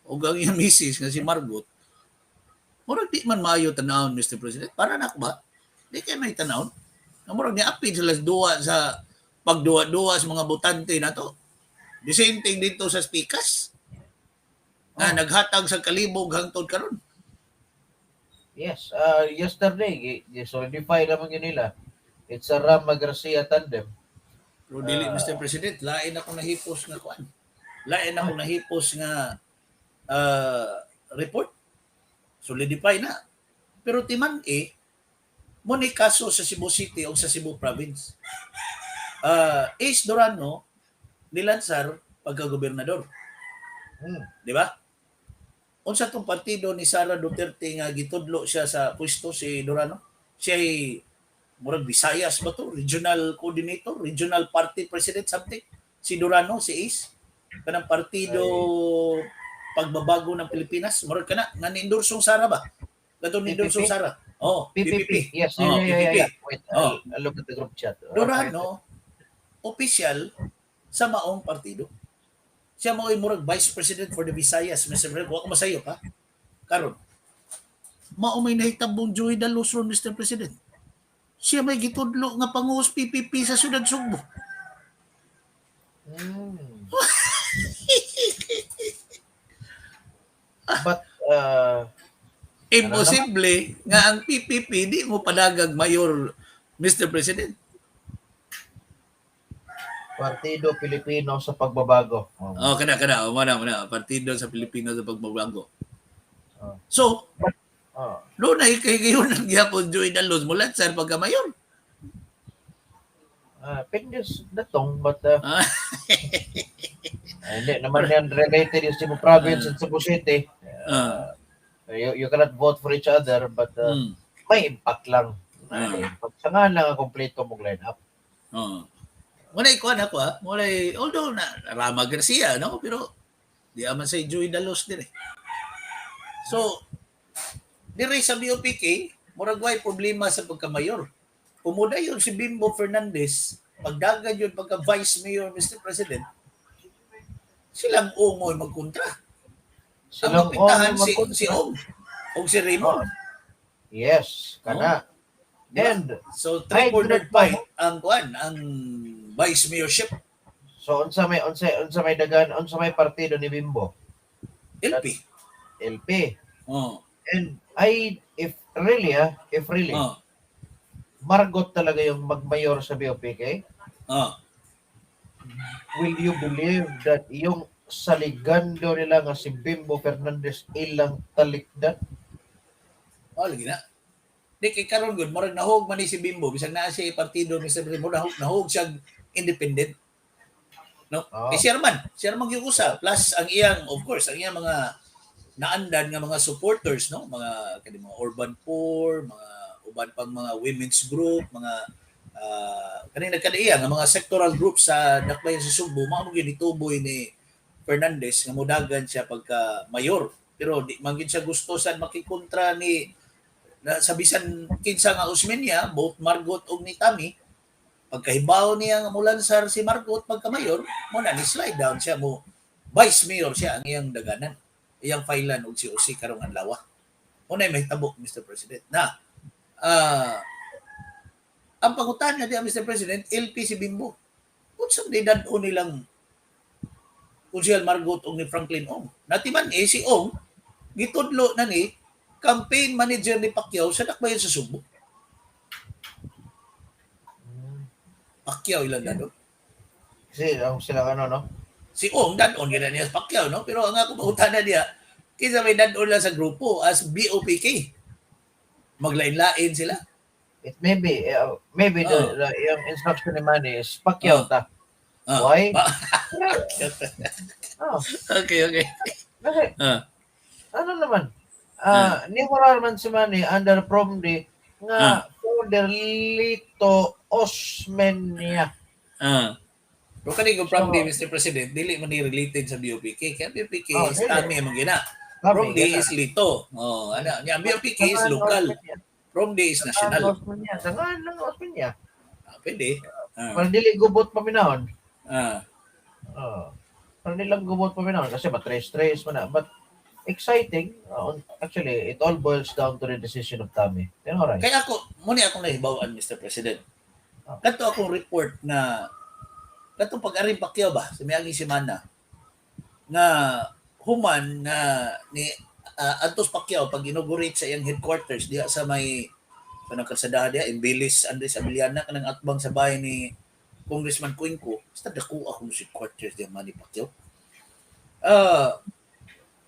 o ang iyang misis nga si Margot, murag di man maayo tanawon, Mr. President. Para na ako ba? Di kay may tanawon. Nga murag niapid sila sa duwa sa pagduwa-duwa sa mga botante na to. The same thing dito sa Spikas. Nga naghatag sa kalibog hangtod karon. Yes, yesterday, solidify naman yun nila. It's a Rama Garcia tandem. Pero dili, Mr. President, lain ako nahipos nga kuan. Lain ako nahipos nga report. Solidify na. Pero timan eh, mo ni kaso sa Cebu City o sa Cebu Province. Ace Durano nilansar pagka-gobernador. Di ba? Unsa tong partido ni Sara Duterte nga gitudlo siya sa pwesto si Durano? Siya ay murag Visayas ba to? Regional coordinator, regional party president, something. Si Durano, si Ace. Kanang partido Pagbabago ng Pilipinas. Murag kana nga ni-endorsong Sara ba? Katong ni-endorsong PPP? Sara. Oh, PPP. PPP. Yes, Oh, yeah, PPP. yeah. Wait, Oh. I'll look at the group chat. Durano, official sa maong partido. Siya mo ay murag vice president for the Visayas, Mr. President. Wa ko masayo pa. Karon. Mao may nahitabong Joey Daluz ron, Mr. President. Siya may gitudlo nga pangulos PPP sa Siyudad Sugbo. But Imposible nga ang PPP di mo padagag mayor, Mr. President. Partido Pilipino sa Pagbabago. Oh. Oh, kana kana, oh, mana mana Partido sa Pilipino sa Pagbabago. Oh. So, Oh. doon na kay gayon ang gyapon Joey Dalos mo lansar pagka mayor. Pindis datong, but hindi naman yan related yung Cebu Province and Cebu City. You cannot vote for each other, but may impact lang. May impact. Sa nga lang ang kompleto mong lineup. Oh. Wala ikuan ako ha. Wala, although na Rama Garcia, no, pero di aman sa Joey Dalos dire. So dire sa BOPK, murag way problema sa pagkamayor. Pumuda yun si Bimbo Fernandez, pagdagan yun pagka vice mayor, Mr. President, silang ungoy magkontra. Ang Silang mapitahan Ong si magkontra. si Ong o si Raymond. Yes, kana. And So three Ay, cornered good pa. fight ang kuan, ang vice mayorship. So unsa may dagan, unsa may partido ni Bimbo? LP. LP. Oh. And I if really ah, if really Margot talaga yung magmayor sa BOPK, will you believe that yung saligando nila nga si Bimbo Fernandez ilang talikdan? Oh, lagi na. Di kay karon gud murag nahog man ni si Bimbo bisag naa siya partido, Mr. Bimbo, nahog nahog siya independent. No? Oh. Eh, siya man gyud usa plus ang iyang, of course, ang iyang mga naandan nga mga supporters, no, mga kani mga urban poor, mga uban pang mga women's group, mga kaning nagkadaiya nga mga sectoral group sa Dakbayan sa Sugbo, mao mo gyud nituboy ni Fernandez nga modagan siya pagka mayor, pero di man gyud siya gusto sad makikontra ni na, sa bisan kinsa nga Osmeña, both Margot ug ni Tami. Pagkahibaw niya nga mulansar si Margot pagka mayor, mo na ni slide down siya, mo vice mayor siya ang iyang daganan, iyang failan og si Usi karong adlaw. Mo na mahitabo, Mr. President, na ang pangutana diya, Mr. President, LP si Bimbo, unsa man dad-o nilang Konsehal Margot og ni Franklin Ong? Natiman eh si Ong gitudlo na ni campaign manager ni Pacquiao sa Dakbayan sa Sugbo. Pacquiao ilang dado. Kasi ang sila ano, no? Si Ong dadon gina niya sa Pacquiao, no? Pero ang ako pangutana niya, kinsa may dadon lang sa grupo as BOPK. Maglain-lain sila. It may be, maybe yung instruction ni Manny is Pacquiao ta. Why? Oh, Okay. kasi ano naman, ni moral man si Manny under Promdi nga founder Lito Osmeña. Pero kani ko from So, the Mr. President, dili man ni related sa BOPK. Kaya BOPK Oh, is dili. Tami man gina. Kami, Promdi gina. is Lito. Oh, ano, nya BOPK is local. Promdi is national. Osmeña. Sangan ng Osmeña. Pwede. Parang dili gubot paminahon. Oh. Parang nilang gubot paminahon kasi matrace-trace man na. But exciting. Actually, it all boils down to the decision of Tami. Then, alright. Kaya ako, muna akong nahibawan, Mr. President. Kato akong report na katong pag-aring Pacquiao ba sa miaging semana nga human na ni Antos Pacquiao pag inaugurate sa iyang headquarters diha sa may kanang kalsadaha diha Imbilis Andres Abellana, kanang atbang sa bahay ni Congressman Cuenco. Basta dako ako sa headquarters diha Manny Pacquiao,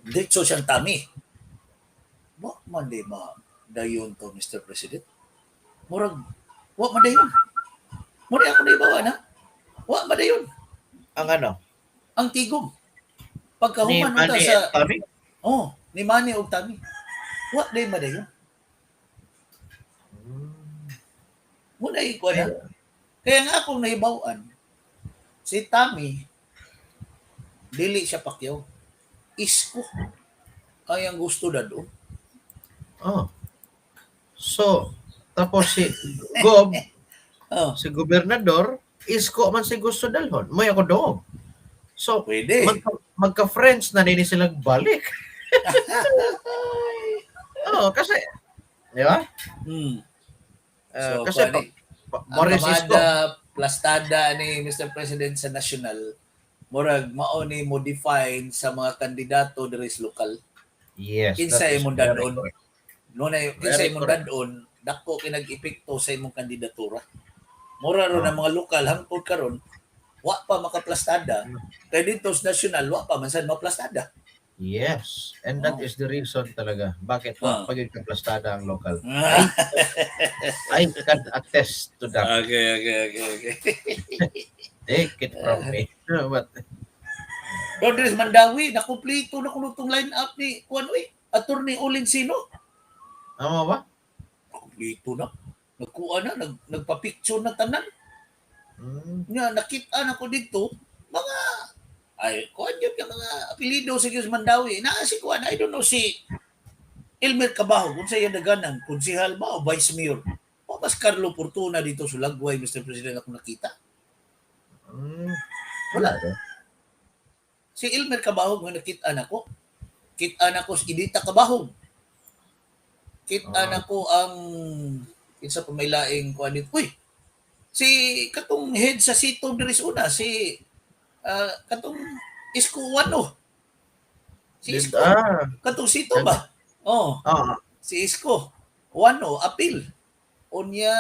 diretso siyang Tami. Wa man di ma dayon to, Mr. President. Murag wa man dayon. Mura ako na ibawa na wa man dayon. Ang ano? Ang tigom. Ni Pagkahuman mo ta Manny sa and Tami? Oh, ni Manny og Tami. Wa day madayon. Muna ikuha na. Kaya nga akong nahibaw-an, si Tami, dili siya Pacquiao. Isko ay ang gusto na doon. Oh. So, tapos si Gob, si gobernador, Isko man si gusto dalhon. May ako doon. So, Pwede. Magka-friends na nini silang balik. Oh, kasi, di ba? So, kasi kuan eh, ang Morris Isko. kamada, plastada ni Mr. President sa national, murag mao ni mo-define sa mga kandidato diri sa lokal. Yes. Kinsa That is imong very dadon? correct. No na kinsa Very imong dadon, dako kay nag-epekto sa imong kandidatura. Mura ron ang mga lokal hangtod karon wa pa makaplastada. Kay dito sa national wa pa man sad maplastada. Yes. And that is the reason talaga bakit wa pa gyud kaplastada ang local. I can attest to that. Okay. Take it from me. But Pero diri sa Mandawi, nakumpleto na kuno tong line up ni kuan oy, Attorney Olin Sino. Amo ba? Kumpleto na. Nagkuha na, nagpa-picture na tanan. Nga nakita na ko dito mga ay kuan yun yung mga apelyido sa Diyos Mandawi. Naa si kuan, I don't know si Elmer Cabajo kung sa iya daganan, konsehal ba o vice mayor. O mas Carlo Fortuna dito sa Lagway, Mr. President, ako nakita. Wala. Eh. Si Elmer Cabahog nga nakita nako. Kita nako si Edita Cabahog. Kita nako ang kinsa pa may laing kuan dito. Uy. Si katong head sa Sito diri sa una si katong Isko Wano. Si Isko. Katong Sito ba? Oh, si Isko. Wano apil. Unya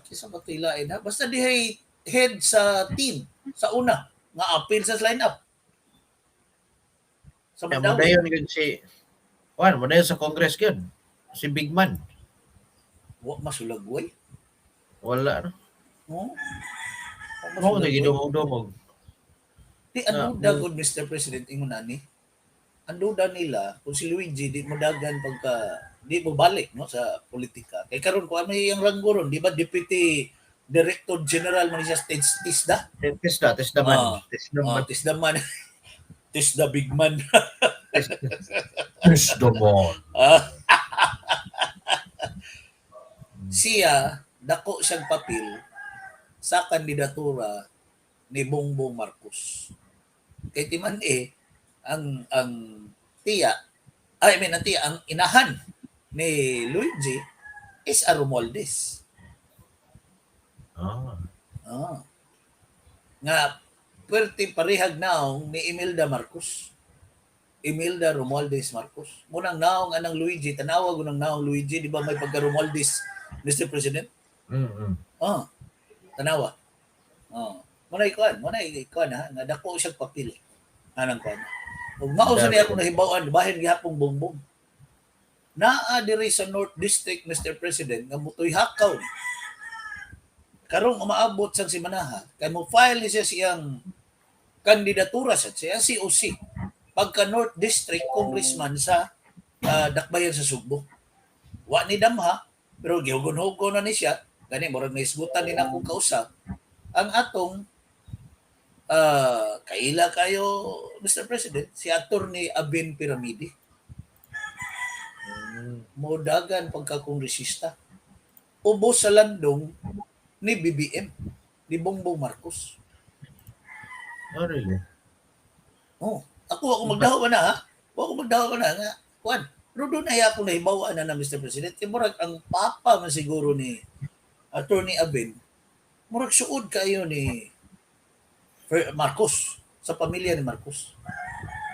kinsa pa to'y lain ha? Basta dihay head sa team sa una nga apil sa lineup. Sa Kaya mo Mandawi. dayon gyud si Juan, mo dayon sa Congress gyud. Si Big Man. Wa masulagway. Wala no. No? Wa Mo na masulagway. gidumog-dumog. Di ang duda gud, Mr. President, ingon ani. Ang duda nila kung si Luigi di mo dagan pagka di mo balik no sa politika. Kay karon kung ano iyang ranggo ron, di ba Deputy Director General man siya sa TISDA? Tisda, tisda man. Tisda Oh, man. TISDA man. TISDA big man. Tisda man. Siya dako siyang papel sa kandidatura ni Bongbong Marcos. Kay timan eh ang tiya, I mean ang tiya, ang inahan ni Luigi is a Romualdez. Nga perti parehag naong ni Imelda Marcos. Imelda Romualdez Marcos. Munang naong anang Luigi, tanawa ko ng naong Luigi, di ba may pagka Romualdez, Mr. President? Tanawa. Muna ikuan ha, nga dako siyang papel. Anang kuan. Ug mao sa niya akong nahibaw-an, bahin gihapong Bongbong. Naa diri sa North District, Mr. President, nga mutoy hakaw ni. Karong umaabot sang simanaha, kay mo file ni siya siyang kandidatura sa siya COC pagka North District Congressman sa Dakbayan sa Sugbo. Wa ni damha, pero gihugon-hugon na ni siya, gani murag nahisgutan ni akong kausap ang atong kaila kayo Mr. President, si Attorney Abin Piramide. Modagan pagkakongresista. Ubos sa landong ni BBM, ni Bongbong Marcos. Oh, really? Oh, ako magdaho na ha. Ako magdaho na nga. Kuan, pero doon ay ako nahibaw na na Mr. President. Kay murag ang papa man siguro ni Attorney Abin, murag suod kayo ni Marcos, sa pamilya ni Marcos.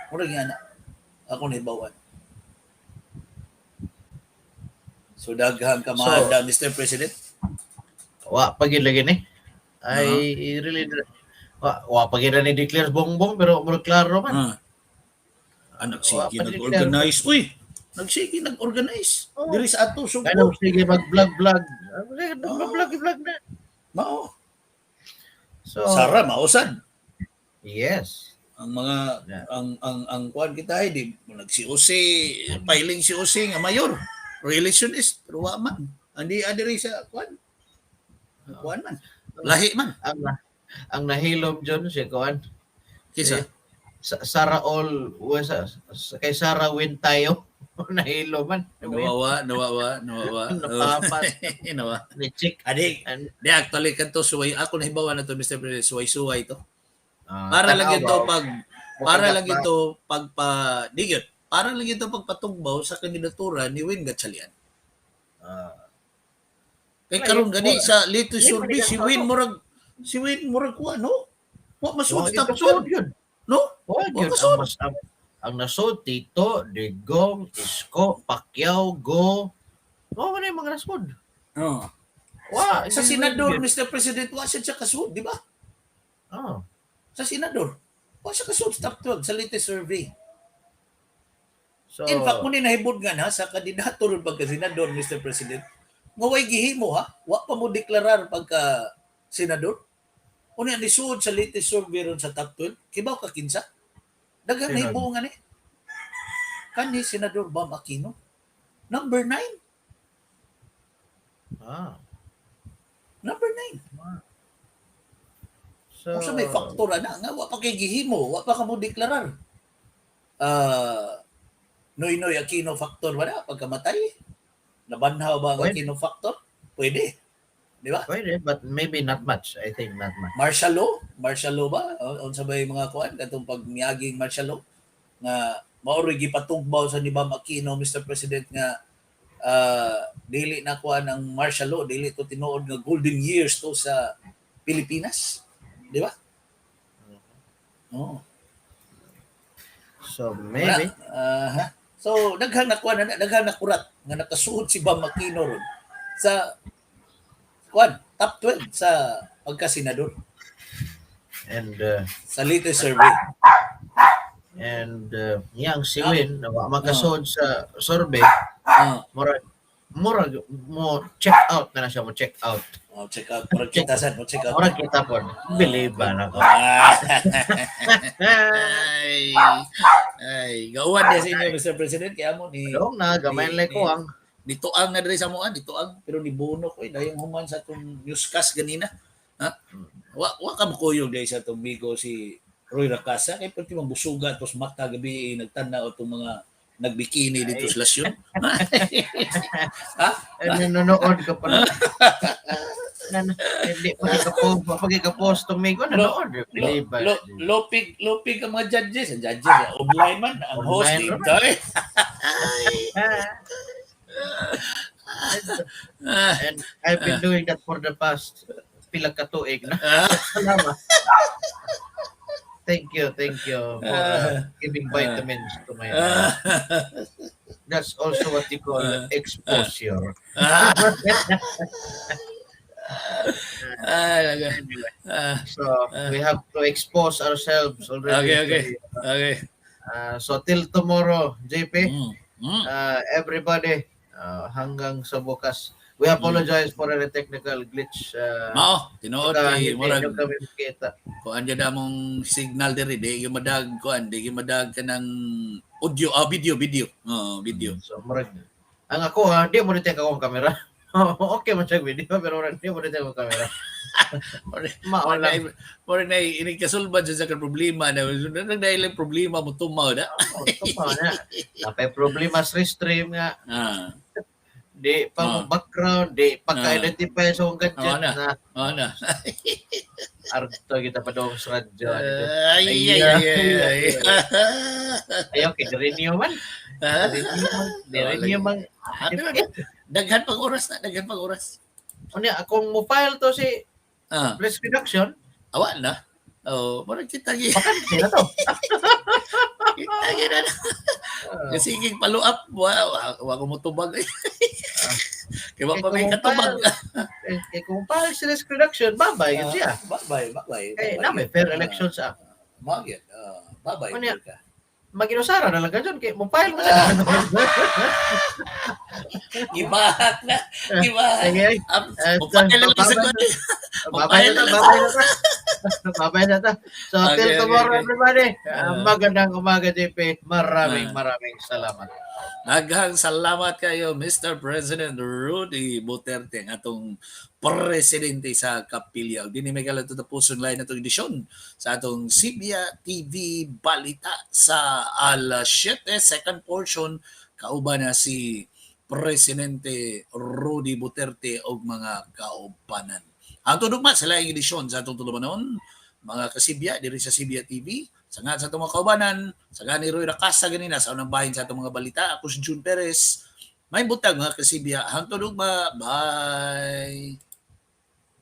Murag nga na. Ako nahibawan. So daghang kamahanda, Mr. President. Wa pa gyud lagi ni. I really wa pa gyud na ni declare Bongbong pero murag klaro man. Anak Wa sige pa nag-organize. Uy, nagsige nag-organize. Oh. Diri sa ato Sugbo. Ganong sige mag-vlog vlog. Mag-vlog vlog na. Mao. So Sara mausad. Yes. Ang mga ang kuan kita ay di nag COC filing COC nga mayor relationist pero wa man andi adiri sa kuan. Ang kuan man lahi man. Ang nahilom John si kuan. Kisa Eh, Sara all kay Sara win tayo. Nahilo man. Nawawa, nawawa, nawawa. Napapas. Nawa. Ni chick. Adi, And, di actually kanto suway ako nahibawan na to Mr. President, suway-suway to. Para lang tanaw ito ba? pag para lang ito pagpa di gyud, para lang ito pagpatugbaw sa kandidatura ni Win Gatchalian. Ah, Kay karon gani sa latest Win, survey si manigang Win murag si Win murag kuan, no? Wa masud wa top kasud 12, yun. no? Wa Wa yun kasud. ang mas ang nasod Tito, Digong, Isko, Pacquiao, Go. Wa man yung mga nasod. Oh. Wa Sa si senador, Win yun. Mr. President, wa siya kasud, di ba? Ah. Sa senador. Wa siya kasud sa top 12 sa latest survey. So In fact, muna nahibod nga na sa kandidato ron pagka senador, Mr. President, nga way gihimo ha, wa pa mo deklarar pagka senador. Unya nisuod sa latest survey ron sa top 12, kibaw ka kinsa? Daghang Sino? nahibo nga ni. Kani Senador Bam Aquino. Number 9. ah. Number 9. So Kung sa may factor ana nga wa pa kay gihimo, wa pa ka mo deklarar. Ah, Noynoy Aquino factor ba na pagkamatay? Nabanhaw ba ang Pwede. Aquino factor? Pwede. Di ba? Pwede, but maybe not much. I think not much. Martial law? Martial law ba? Unsa ba yung mga kuan katong pag miaging martial law nga mao ro'y gipatugbaw sa ni Bam Aquino, Mr. President, nga dili na kuan ang martial law, dili to tinuod nga golden years to sa Pilipinas, di ba? Oo. So maybe. Wala. Aha. So daghan na kuan na daghan na kurat nga nakasuod si Bam Aquino ron sa kuan top 12 sa pagka-senador And sa latest survey. and yang si Win wa makasod sa survey, murag murag mo check out na siya, mo check out. Oh, check out. Murag kita sad, mo check out. Murag kita pod. Believe ba na ko? Ah. Ay, ay, gauwan niya sa inyo, Mr. President. Kaya mo ni Dong na gamay lang ko ang nituang na diri sa moan, nituang pero ni Bono ko eh, dayong human sa atong newscast ganina. Ha? Wa ka makuyog dahil sa atong bigo si Roy Racasa kay pwede mong busuga tos mata gabi eh, nagtanaw itong mga nagbikini dito sa lasyon. Eh, nanonood ka pala. Hindi pa ka po, pag ka post tumigo nanonood. Believe ba? Lopig lopig ang mga judges, ang judges eh, online man ang host Online dito eh. Ah. And I've been doing that for the past pila ka tuig na. Salamat. Thank you for giving vitamins to my eyes. That's also what you call exposure. Ah, ah, So we have to expose ourselves already. Okay. Okay. So till tomorrow, JP, everybody, hanggang sa bukas. We apologize for any technical glitch. Mao, tinuod Baka kay hindi murag nyo kami makita. kuan jud among signal diri, di gyud madag kuan, di gyud madag kanang audio, ah, video, video. Oo, video. So, murag, ang ako ha, di mo nito akong kamera. Okay man siya video, pero murag, di mo nito akong kamera. Mao Mao lang. na mao na inig kasulbad sa ka problema na nang dahil ang problema mo tumaw na. Oh, tama na. Napay problema sa restream nga. Di pa mo background, di pa ka-identify sa akong gadget Oo na. na. Oo na. Arto kita pa dong sa radyo. Ay, ay, ay, ay, ay. Ayaw, kay renew man. Ha? Renew man. Renew man. Ah, pero daghan pag oras na, daghan pag oras. Unya, akong mo file to si risk reduction, Awa na. Oh, murag kita gi. bakante na to. Kita gi na. Kasi sige follow up, wa ko motubag. Kay wa pa may katubag. Eh, kay kung file si risk reduction, babay yun siya. Bye bye. Kay na may fair election sa Magyat. Bye Unya. ka. Maginusara na lang ka dyan. Kay mo file mo siya. Gibahak na. Gibahak. Sige. Mupakil lang sa Babay. kuwan. Babay na ta, babay na ta. Babay na ta. So, Okay, till tomorrow, okay. everybody. Magandang umaga, JP. Maraming, maraming salamat. Daghang salamat kayo, Mr. President Rudy Duterte, ang atong presidente sa Kapilya. Ug dinhi may kalat tapuson line atong edisyon sa atong Sibya TV Balita sa alas 7, second portion, kauban na si Presidente Rudy Duterte og mga kaubanan. Ang tudugma sa laing edisyon sa atong tulumanon, mga kasibya diri sa Sibya TV, sa nga sa atong mga kaubanan, sa nga ni Roy Racasa ganina sa unang bahin sa atong mga balita, ako si June Perez. May butag, mga kasibya. Hangtod ugma. Bye.